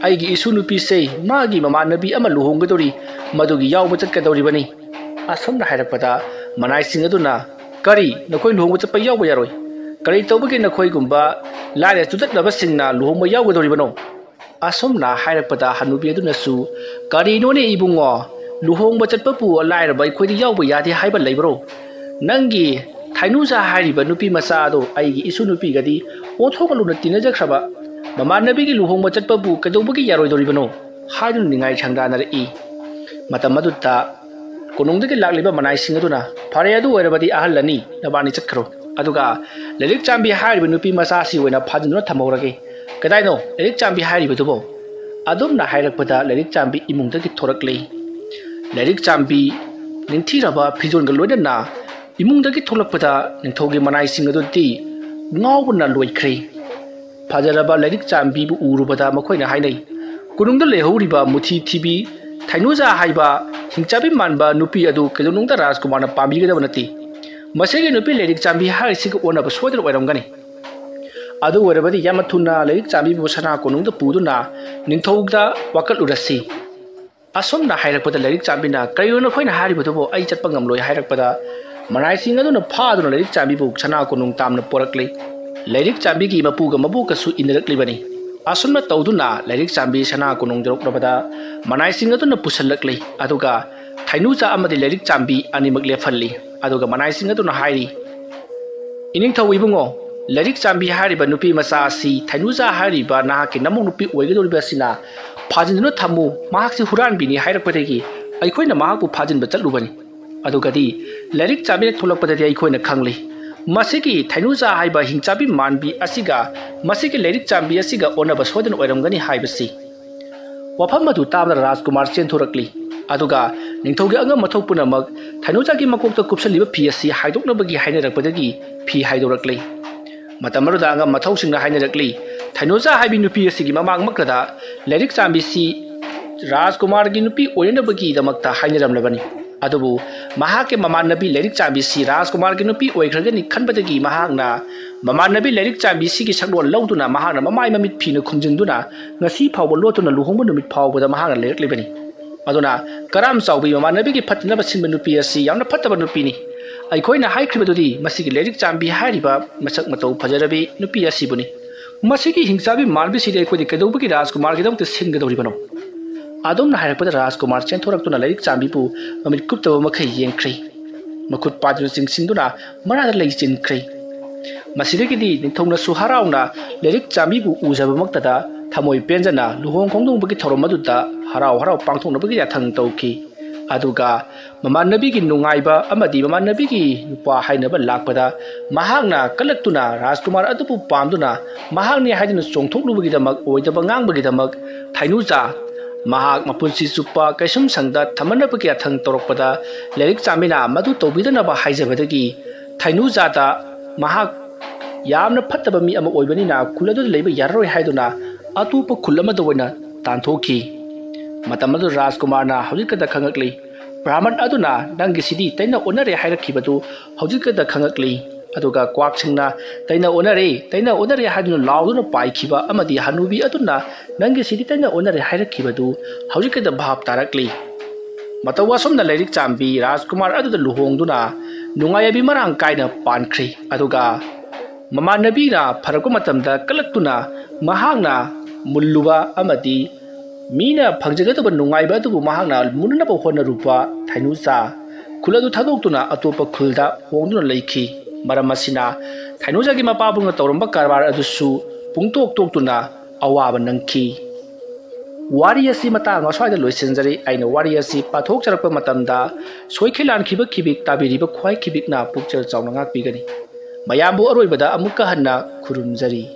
ꯑꯩꯒꯤ ꯏꯁꯨ ꯅꯨꯄꯤꯁꯦ ꯃꯥꯒꯤ ꯃꯃꯥꯟꯅꯕꯤ ꯑꯃ ꯂꯨꯍꯣꯡꯒꯗꯧꯔꯤ, ꯃꯗꯨꯒꯤ ꯌꯥꯎꯕ ꯆꯠꯀꯗꯧꯔꯤꯕꯅꯤ꯫" ꯑꯁꯨꯝꯅ ꯍꯥꯏꯔꯛꯄꯗ, ꯃꯅꯥꯏꯁꯤꯡ ꯑꯗꯨꯅ, "ꯀꯔꯤ? ꯅꯈꯣꯏ ꯂꯨꯍꯣꯡꯕ ꯆꯠꯄ ꯌꯥꯎꯕ ꯌꯥꯔꯣꯏ? ꯀꯔꯤ ꯇꯧꯕꯒꯤ ꯅꯈꯣꯏꯒꯨꯝꯕ ꯂꯥꯏꯔ ꯆꯨꯗꯠꯅꯕꯁꯤꯡꯅ ꯂꯨꯍꯣꯡꯕ ꯌꯥꯎꯒꯗꯧꯔꯤꯕꯅꯣ?" ꯑꯁꯨꯝꯅ ꯍꯥꯏꯔꯛꯄꯗ, ꯍꯅꯨꯕꯤ ꯑꯗꯨꯅꯁꯨ, "ꯀꯔꯤꯅꯣꯅꯦ ꯏꯕꯨꯡꯉꯣ, ꯂꯨꯍꯣꯡꯕ ꯆꯠꯄꯕꯨ ꯂꯥꯏꯔꯕ ꯑꯩꯈꯣꯏꯗꯤ ꯌꯥꯎꯕ ꯌꯥꯗꯦ ꯍꯥꯏꯕ ꯂꯩꯕ꯭ꯔꯣ? ꯅꯪꯒꯤ ꯊꯥꯏꯅꯨꯖꯥ ꯍꯥꯏꯔꯤꯕ ꯅꯨꯄꯤ ꯃꯆꯥ ꯑꯗꯣ ꯑꯩꯒꯤ ꯏꯁꯨ ꯅꯨꯄꯤꯒꯗꯤ ꯑꯣꯟꯊꯣꯛꯅ ꯂꯨꯅ ꯇꯤꯟꯅꯖꯈ꯭ꯔꯕ꯫ ꯃꯃꯥꯟꯅꯕꯤꯒꯤ ꯂꯨꯍꯣꯡꯕ ꯆꯠꯄꯕꯨ ꯀꯩꯗꯧꯕꯒꯤ ꯌꯥꯔꯣꯏꯗꯧꯔꯤꯕꯅꯣ?" ꯍꯥꯏꯗꯨꯅ ꯅꯤꯡꯉꯥꯏ ꯁꯪꯗꯥꯅꯔꯛꯏ꯫ ꯃꯇꯝ ꯑꯗꯨꯗ ꯀꯣꯅꯨꯡꯗꯒꯤ ꯂꯥꯛꯂꯤꯕ ꯃꯅꯥꯏꯁꯤꯡ ꯑꯗꯨꯅ, "ꯐꯔꯦ, ꯑꯗꯨ ꯑꯣꯏꯔꯕꯗꯤ ꯑꯍꯜ ꯑꯅꯤ ꯅꯕꯥꯅꯤ ꯆꯠꯈ꯭ꯔꯣ, ꯑꯗꯨꯒ ꯂꯥꯏꯔꯤꯛ ꯆꯥꯝꯕꯤ ꯍꯥꯏꯔꯤꯕ ꯅꯨꯄꯤ ꯃꯆꯥꯁꯤ ꯑꯣꯏꯅ ꯐꯥꯖꯤꯟꯗꯨꯅ ꯊꯝꯍꯧꯔꯒꯦ꯫ ꯀꯗꯥꯏꯅꯣ ꯂꯥꯏꯔꯤꯛ ꯆꯥꯝꯕꯤ ꯍꯥꯏꯔꯤꯕꯗꯨꯕꯣ?" ꯑꯗꯨꯝꯅ ꯍꯥꯏꯔꯛꯄꯗ, ꯂꯥꯏꯔꯤꯛ ꯆꯥꯝꯕꯤ ꯏꯃꯨꯡꯗꯒꯤ ꯊꯣꯔꯛꯂꯦ꯫ ꯂꯥꯏꯔꯤꯛ ꯆꯥꯝꯕꯤ ꯅꯤꯡꯊꯤꯔꯕ ꯐꯤꯖꯣꯜꯒ ꯂꯣꯏꯅꯅ ꯏꯃꯨꯡꯗꯒꯤ ꯊꯣꯛꯂꯛꯄꯗ, ꯅꯤꯡꯊꯧꯒꯤ ꯃꯅꯥꯏꯁꯤꯡ ꯑꯗꯨꯗꯤ ꯉꯥꯎꯕꯅ ꯂꯣꯏꯈ꯭ꯔꯦ꯫ ꯐꯖꯔꯕ ꯂꯥꯏꯔꯤꯛ ꯆꯥꯝꯕꯤꯕꯨ ꯎꯔꯨꯕꯗ ꯃꯈꯣꯏꯅ ꯍꯥꯏꯅꯩ, "ꯀꯣꯅꯨꯡꯗ ꯂꯩꯍꯧꯔꯤꯕ ꯃꯨꯊꯤ ꯊꯤꯕꯤ ꯊꯥꯏꯅꯨꯖꯥ ꯍꯥꯏꯕ ꯍꯤꯡꯆꯥꯕꯤ ꯃꯥꯟꯕ ꯅꯨꯄꯤ ꯑꯗꯨ ꯀꯩꯗꯧꯅꯨꯡꯗ ꯔꯥꯖꯀꯨꯃꯥꯔꯅ ꯄꯥꯝꯕꯤꯒꯗꯕ ꯅꯠꯇꯦ꯫ ꯃꯁꯤꯒꯤ ꯅꯨꯄꯤ ꯂꯥꯏꯔꯤꯛ ꯆꯥꯝꯕꯤ ꯍꯥꯏꯔꯤꯁꯤꯒ ꯑꯣꯟꯅꯕ ꯁꯣꯏꯗꯅ ꯑꯣꯏꯔꯝꯒꯅꯤ꯫ ꯑꯗꯨ ꯑꯣꯏꯔꯕꯗꯤ ꯌꯥꯝꯅ ꯊꯨꯅ ꯂꯥꯏꯔꯤꯛ ꯆꯥꯝꯕꯤꯕꯨ ꯁꯅꯥ ꯀꯣꯅꯨꯡꯗ ꯄꯨꯗꯨꯅ ꯅꯤꯡꯊꯧꯗ ꯋꯥꯀꯠꯂꯨꯔꯁꯤ꯫" ꯑꯁꯨꯝꯅ ꯍꯥꯏꯔꯛꯄꯗ ꯂꯥꯏꯔꯤꯛ ꯆꯥꯝꯕꯤꯅ, "ꯀꯔꯤꯅꯣ ꯅꯈꯣꯏꯅ ꯍꯥꯏꯔꯤꯕꯗꯨꯕꯨ? ꯑꯩ ꯆꯠꯄ ꯉꯝꯂꯣꯏ" ꯍꯥꯏꯔꯛꯄꯗ, ꯃꯅꯥꯏꯁꯤꯡ ꯑꯗꯨꯅ ꯐꯥꯗꯨꯅ ꯂꯥꯏꯔꯤꯛ ꯆꯥꯝꯕꯤꯕꯨ ꯁꯅꯥ ꯀꯣꯅꯨꯡ ꯇꯥꯝꯅ ꯄꯣꯔꯛꯂꯤ꯫ ꯂꯥꯏꯔꯤꯛ ꯆꯥꯝꯕꯤꯒꯤ ꯃꯄꯨꯒ ꯃꯕꯣꯛꯀꯁꯨ ꯏꯟꯅꯔꯛꯂꯤꯕꯅꯤ꯫ ꯑꯁꯨꯝꯅ ꯇꯧꯗꯨꯅ ꯂꯥꯏꯔꯤꯛ ꯆꯥꯝꯕꯤ ꯁꯅꯥ ꯀꯣꯅꯨꯡ ꯌꯧꯔꯛꯂꯕꯗ, ꯃꯅꯥꯏꯁꯤꯡ ꯑꯗꯨꯅ ꯄꯨꯁꯤꯜꯂꯛꯂꯤ꯫ ꯑꯗꯨꯒ ꯊꯩꯅꯨꯖꯥ ꯑꯃꯗꯤ ꯂꯥꯏꯔꯤꯛ ꯆꯥꯝꯕꯤ ꯑꯅꯤꯃꯛ ꯂꯦꯞꯍꯜꯂꯤ꯫ ꯑꯗꯨꯒ ꯃꯅꯥꯏꯁꯤꯡ ꯑꯗꯨꯅ ꯍꯥꯏꯔꯤ, "ꯏꯅꯤꯡꯊꯧ ꯏꯕꯨꯡꯉꯣ, ꯂꯥꯏꯔꯤꯛ ꯆꯥꯝꯕꯤ ꯍꯥꯏꯔꯤꯕ ꯅꯨꯄꯤ ꯃꯆꯥ ꯑꯁꯤ ꯊꯩꯅꯨꯖꯥ ꯍꯥꯏꯔꯤꯕ ꯅꯍꯥꯛꯀꯤ ꯅꯃꯧ ꯅꯨꯄꯤ ꯑꯣꯏꯒꯗꯧꯔꯤꯕ ꯑꯁꯤꯅ ꯐꯥꯖꯤꯟꯗꯨꯅ ꯊꯝꯃꯨ꯫ ꯃꯍꯥꯛꯁꯤ ꯍꯨꯔꯥꯟꯕꯤꯅꯤ ꯍꯥꯏꯔꯛꯄꯗꯒꯤ ꯑꯩꯈꯣꯏꯅ ꯃꯍꯥꯛꯄꯨ ꯐꯥꯖꯤꯟꯕ ꯆꯠꯂꯨꯕꯅꯤ꯫ ꯑꯗꯨꯒꯗꯤ ꯂꯥꯏꯔꯤꯛ ꯆꯥꯝꯕꯤꯅ ꯊꯣꯛꯂꯛꯄꯗꯗꯤ ꯑꯩꯈꯣꯏꯅ ꯈꯪꯂꯤ, ꯃꯁꯤꯒꯤ ꯊꯩꯅꯨꯖꯥ ꯍꯥꯏꯕ ꯍꯤꯡꯆꯥꯕꯤ ꯃꯥꯟꯕꯤ ꯑꯁꯤꯒ ꯃꯁꯤꯒꯤ ꯂꯥꯏꯔꯤꯛ ꯆꯥꯝꯕꯤ ꯑꯁꯤꯒ ꯑꯣꯟꯅꯕ ꯁꯣꯏꯗꯅ ꯑꯣꯏꯔꯝꯒꯅꯤ" ꯍꯥꯏꯕꯁꯤ꯫ ꯋꯥꯐꯝ ꯑꯗꯨ ꯇꯥꯕꯗ ꯔꯥꯖꯀꯨꯃꯥꯔ ꯆꯦꯟꯊꯣꯔꯛꯂꯤ꯫ ꯑꯗꯨꯒ ꯅꯤꯡꯊꯧꯒꯤ ꯑꯉꯝ ꯑꯊꯧ ꯄꯨꯝꯅꯃꯛ ꯊꯩꯅꯨꯖꯥꯒꯤ ꯃꯀꯣꯛꯇ ꯀꯨꯞꯁꯜꯂꯤꯕ ꯐꯤ ꯑꯁꯤ ꯍꯥꯏꯗꯣꯛꯅꯕꯒꯤ ꯍꯥꯏꯅꯔꯛꯄꯗꯒꯤ ꯐꯤ ꯍꯥꯏꯗꯣꯔꯛꯂꯤ꯫ ꯃꯇꯝ ꯑꯗꯨꯗ ꯑꯉꯝ ꯑꯊꯧꯁꯤꯡꯅ ꯍꯥꯏꯅꯔꯛꯂꯤ, ꯊꯩꯅꯨꯖꯥ ꯍꯥꯏꯕꯤ ꯅꯨꯄꯤ ꯑꯁꯤꯒꯤ ꯃꯃꯥꯡꯃꯛꯇꯗ ꯂꯥꯏꯔꯤꯛ ꯆꯥꯝꯕꯤꯁꯤ ꯔꯥꯖꯀꯨꯃꯥꯔꯒꯤ ꯅꯨꯄꯤ ꯑꯣꯏꯅꯅꯕꯒꯤꯗꯃꯛꯇ ꯍꯥꯏꯅꯔꯝꯂꯕꯅꯤ꯫ ꯑꯗꯨꯕꯨ ꯃꯍꯥꯛꯀꯤ ꯃꯃꯥꯟꯅꯕꯤ ꯂꯥꯏꯔꯤꯛ ꯆꯥꯝꯕꯤꯁꯤ ꯔꯥꯖꯀꯨꯃꯥꯔꯒꯤ ꯅꯨꯄꯤ ꯑꯣꯏꯈ꯭ꯔꯒꯅꯤ ꯈꯟꯕꯗꯒꯤ ꯃꯍꯥꯛꯅ ꯃꯃꯥꯟꯅꯕꯤ ꯂꯥꯏꯔꯤꯛ ꯆꯥꯝꯕꯤꯁꯤꯒꯤ ꯁꯛꯂꯣꯟ ꯂꯧꯗꯨꯅ ꯃꯍꯥꯛꯅ ꯃꯃꯥꯏ ꯃꯃꯤꯠ ꯐꯤꯅ ꯈꯨꯝꯖꯤꯟꯗꯨꯅ ꯉꯁꯤ ꯐꯥꯎꯕ ꯂꯣꯠꯇꯨꯅ ꯂꯨꯍꯣꯡꯕ ꯅꯨꯃꯤꯠ ꯐꯥꯎꯕꯗ ꯃꯍꯥꯛꯅ ꯂꯩꯔꯛꯂꯤꯕꯅꯤ꯫ ꯑꯗꯨꯅ ꯀꯔꯥꯝ ꯆꯥꯎꯕꯤ ꯃꯃꯥꯟꯅꯕꯤꯒꯤ ꯐꯠꯇꯅꯕ ꯁꯤꯟꯕ ꯅꯨꯄꯤ ꯑꯁꯤ ꯌꯥꯝꯅ ꯐꯠꯇꯕ ꯅꯨꯄꯤꯅꯤ꯫ ꯑꯩꯈꯣꯏꯅ ꯍꯥꯏꯈ꯭ꯔꯤꯕꯗꯨꯗꯤ ꯃꯁꯤꯒꯤ ꯂꯥꯏꯔꯤꯛ ꯆꯥꯝꯕꯤ ꯍꯥꯏꯔꯤꯕ ꯃꯁꯛ ꯃꯇꯧ ꯐꯖꯔꯕꯤ ꯅꯨꯄꯤ ꯑꯁꯤꯕꯨꯅꯤ꯫ ꯃꯁꯤꯒꯤ ꯍꯤꯡꯆꯥꯕꯤ ꯃꯥꯟꯕꯤꯁꯤꯗꯤ ꯑꯩꯈꯣꯏꯗꯤ ꯀꯩꯗꯧꯕꯒꯤ ꯔꯥꯖꯀꯨꯃꯥꯔꯒꯤꯗꯃꯛꯇ ꯁꯤꯟꯒꯗꯧꯔꯤꯕꯅꯣ?" ꯑꯗꯨꯝꯅ ꯍꯥꯏꯔꯛꯄꯗ ꯔꯥꯖꯀꯨꯃꯥꯔ ꯆꯦꯟꯊꯣꯔꯛꯇꯨꯅ ꯂꯥꯏꯔꯤꯛ ꯆꯥꯝꯕꯤꯕꯨ ꯃꯃꯤꯠ ꯀꯨꯞꯇꯕ ꯃꯈꯩ ꯌꯦꯡꯈ꯭ꯔꯦ꯫ ꯃꯈꯨꯠ ꯄꯥꯏꯗꯨꯅ ꯆꯤꯡꯁꯤꯟꯗꯨꯅ ꯃꯅꯥꯗ ꯂꯩ ꯆꯤꯟꯈ꯭ꯔꯦ꯫ ꯃꯁꯤꯗꯒꯤꯗꯤ ꯅꯤꯡꯊꯧꯅꯁꯨ ꯍꯔꯥꯎꯅ ꯂꯥꯏꯔꯤꯛ ꯆꯥꯝꯕꯤꯕꯨ ꯎꯖꯕꯃꯛꯇꯗ ꯊꯃꯣꯏ ꯄꯦꯟꯖꯅ ꯂꯨꯍꯣꯡ ꯈꯣꯡꯗꯣꯡꯕꯒꯤ ꯊꯧꯔꯝ ꯑꯗꯨꯗ ꯍꯔꯥꯎ ꯍꯔꯥꯎ ꯄꯥꯡꯊꯣꯛꯅꯕꯒꯤ ꯌꯥꯊꯪ ꯇꯧꯈꯤ꯫ ꯑꯗꯨꯒ ꯃꯃꯥꯟꯅꯕꯤꯒꯤ ꯅꯨꯡꯉꯥꯏꯕ ꯑꯃꯗꯤ ꯃꯃꯥꯟꯅꯕꯤꯒꯤ ꯅꯨꯄꯥ ꯍꯥꯏꯅꯕ ꯂꯥꯛꯄꯗ ꯃꯍꯥꯛꯅ ꯀꯜꯂꯛꯇꯨꯅ ꯔꯥꯖꯀꯨꯃꯥꯔ ꯑꯗꯨꯕꯨ ꯄꯥꯝꯗꯨꯅ ꯃꯍꯥꯛꯅꯤ ꯍꯥꯏꯗꯨꯅ ꯆꯣꯡꯊꯣꯛꯂꯨꯕꯒꯤꯗꯃꯛ, ꯑꯣꯏꯗꯕ ꯉꯥꯡꯕꯒꯤꯗꯃꯛ ꯊꯩꯅꯨꯖꯥ ꯃꯍꯥꯛ ꯃꯄꯨꯟꯁꯤ ꯆꯨꯞꯄ ꯀꯩꯁꯨꯝꯁꯪꯗ ꯊꯝꯍꯟꯅꯕꯒꯤ ꯌꯥꯊꯪ ꯇꯧꯔꯛꯄꯗ, ꯂꯥꯏꯔꯤꯛ ꯆꯥꯝꯕꯤꯅ ꯃꯗꯨ ꯇꯧꯕꯤꯗꯅꯕ ꯍꯥꯏꯖꯕꯗꯒꯤ ꯊꯩꯅꯨꯖꯥꯗ ꯃꯍꯥꯛ ꯌꯥꯝꯅ ꯐꯠꯇꯕ ꯃꯤ ꯑꯃ ꯑꯣꯏꯕꯅꯤꯅ ꯈꯨꯜ ꯑꯗꯨꯗ ꯂꯩꯕ ꯌꯥꯔꯔꯣꯏ ꯍꯥꯏꯗꯨꯅ ꯑꯇꯣꯞꯄ ꯈꯨꯜ ꯑꯃꯗ ꯑꯣꯏꯅ ꯇꯥꯟꯊꯣꯛꯈꯤ꯫ ꯃꯇꯝ ꯑꯗꯨ ꯔꯥꯖꯀꯨꯃꯥꯔꯅ ꯍꯧꯖꯤꯛꯈꯛꯇ ꯈꯪꯉꯛꯂꯤ, "ꯕ꯭ꯔꯥꯍꯃꯟ ꯑꯗꯨꯅ ꯅꯪꯒꯤꯁꯤꯗꯤ ꯇꯩꯅ ꯑꯣꯟꯅꯔꯦ ꯍꯥꯏꯔꯛꯈꯤꯕꯗꯨ ꯍꯧꯖꯤꯛꯈꯛꯇ ꯈꯪꯉꯛꯂꯤ꯫ ꯑꯗꯨꯒ ꯀ꯭ꯋꯥꯛꯁꯤꯡꯅ "ꯇꯩꯅ ꯑꯣꯟꯅꯔꯦ, ꯇꯩꯅ ꯑꯣꯟꯅꯔꯦ" ꯍꯥꯏꯗꯨꯅ ꯂꯥꯎꯗꯨꯅ ꯄꯥꯏꯈꯤꯕ ꯑꯃꯗꯤ ꯍꯅꯨꯕꯤ ꯑꯗꯨꯅ "ꯅꯪꯒꯤꯁꯤꯗꯤ ꯇꯩꯅ ꯑꯣꯟꯅꯔꯦ" ꯍꯥꯏꯔꯛꯈꯤꯕꯗꯨ ꯍꯧꯖꯤꯛꯇꯗ ꯚꯥꯞ ꯇꯥꯔꯛꯂꯤ꯫ ꯃꯇꯧ ꯑꯁꯨꯝꯅ ꯂꯥꯏꯔꯤꯛ ꯆꯥꯝꯕꯤ ꯔꯥꯖꯀꯨꯃꯥꯔ ꯑꯗꯨꯗ ꯂꯨꯍꯣꯡꯗꯨꯅ ꯅꯨꯡꯉꯥꯏ ꯌꯥꯏꯕꯤ ꯃꯔꯥꯡ ꯀꯥꯏꯅ ꯄꯥꯟꯈ꯭ꯔꯦ꯫ ꯑꯗꯨꯒ ꯃꯃꯥꯟꯅꯕꯤꯅ ꯐꯔꯛꯄ ꯃꯇꯝꯗ ꯀꯜꯂꯛꯇꯨꯅ ꯃꯍꯥꯛꯅ ꯃꯨꯜꯂꯨꯕ ꯑꯃꯗꯤ ꯃꯤꯅ ꯐꯪꯖꯒꯗꯕ ꯅꯨꯡꯉꯥꯏꯕ ꯑꯗꯨꯕꯨ ꯃꯍꯥꯛꯅ ꯃꯨꯟꯅꯅꯕ ꯍꯣꯠꯅꯔꯨꯕ ꯊꯥꯏꯅꯨꯖꯥ ꯈꯨꯜ ꯑꯗꯨ ꯊꯥꯗꯣꯛꯇꯨꯅ ꯑꯇꯣꯞꯄ ꯈꯨꯜꯗ ꯍꯣꯡꯗꯨꯅ ꯂꯩꯈꯤ꯫ ꯃꯔꯝ ꯑꯁꯤꯅ ꯊꯥꯏꯅꯨꯖꯥꯒꯤ ꯃꯄꯥꯕꯨꯡꯅ ꯇꯧꯔꯝꯕ ꯀꯔꯕꯥꯔ ꯑꯗꯨꯁꯨ ꯄꯨꯡꯇꯣꯛ ꯇꯣꯛꯇꯨꯅ ꯑꯋꯥꯕ ꯅꯪꯈꯤ꯫ ꯋꯥꯔꯤ ꯑꯁꯤ ꯃꯇꯥꯡ ꯑꯁ꯭ꯋꯥꯏꯗ ꯂꯣꯏꯁꯤꯟꯖꯔꯤ꯫ ꯑꯩꯅ ꯋꯥꯔꯤ ꯑꯁꯤ ꯄꯥꯊꯣꯛꯆꯔꯛꯄ ꯃꯇꯝꯗ ꯁꯣꯏꯈꯤ ꯂꯥꯟꯈꯤꯕ ꯈꯤꯕꯤꯛ ꯇꯥꯕꯤꯔꯤꯕ ꯈ꯭ꯋꯥꯏ ꯈꯤꯕꯤꯛꯅ ꯄꯨꯛꯆꯦꯜ ꯆꯥꯎꯅ ꯉꯥꯛꯄꯤꯒꯅꯤ꯫ ꯃꯌꯥꯝꯕꯨ ꯑꯔꯣꯏꯕꯗ ꯑꯃꯨꯛꯀ ꯍꯟꯅ ꯈꯨꯔꯨꯝꯖꯔꯤ꯫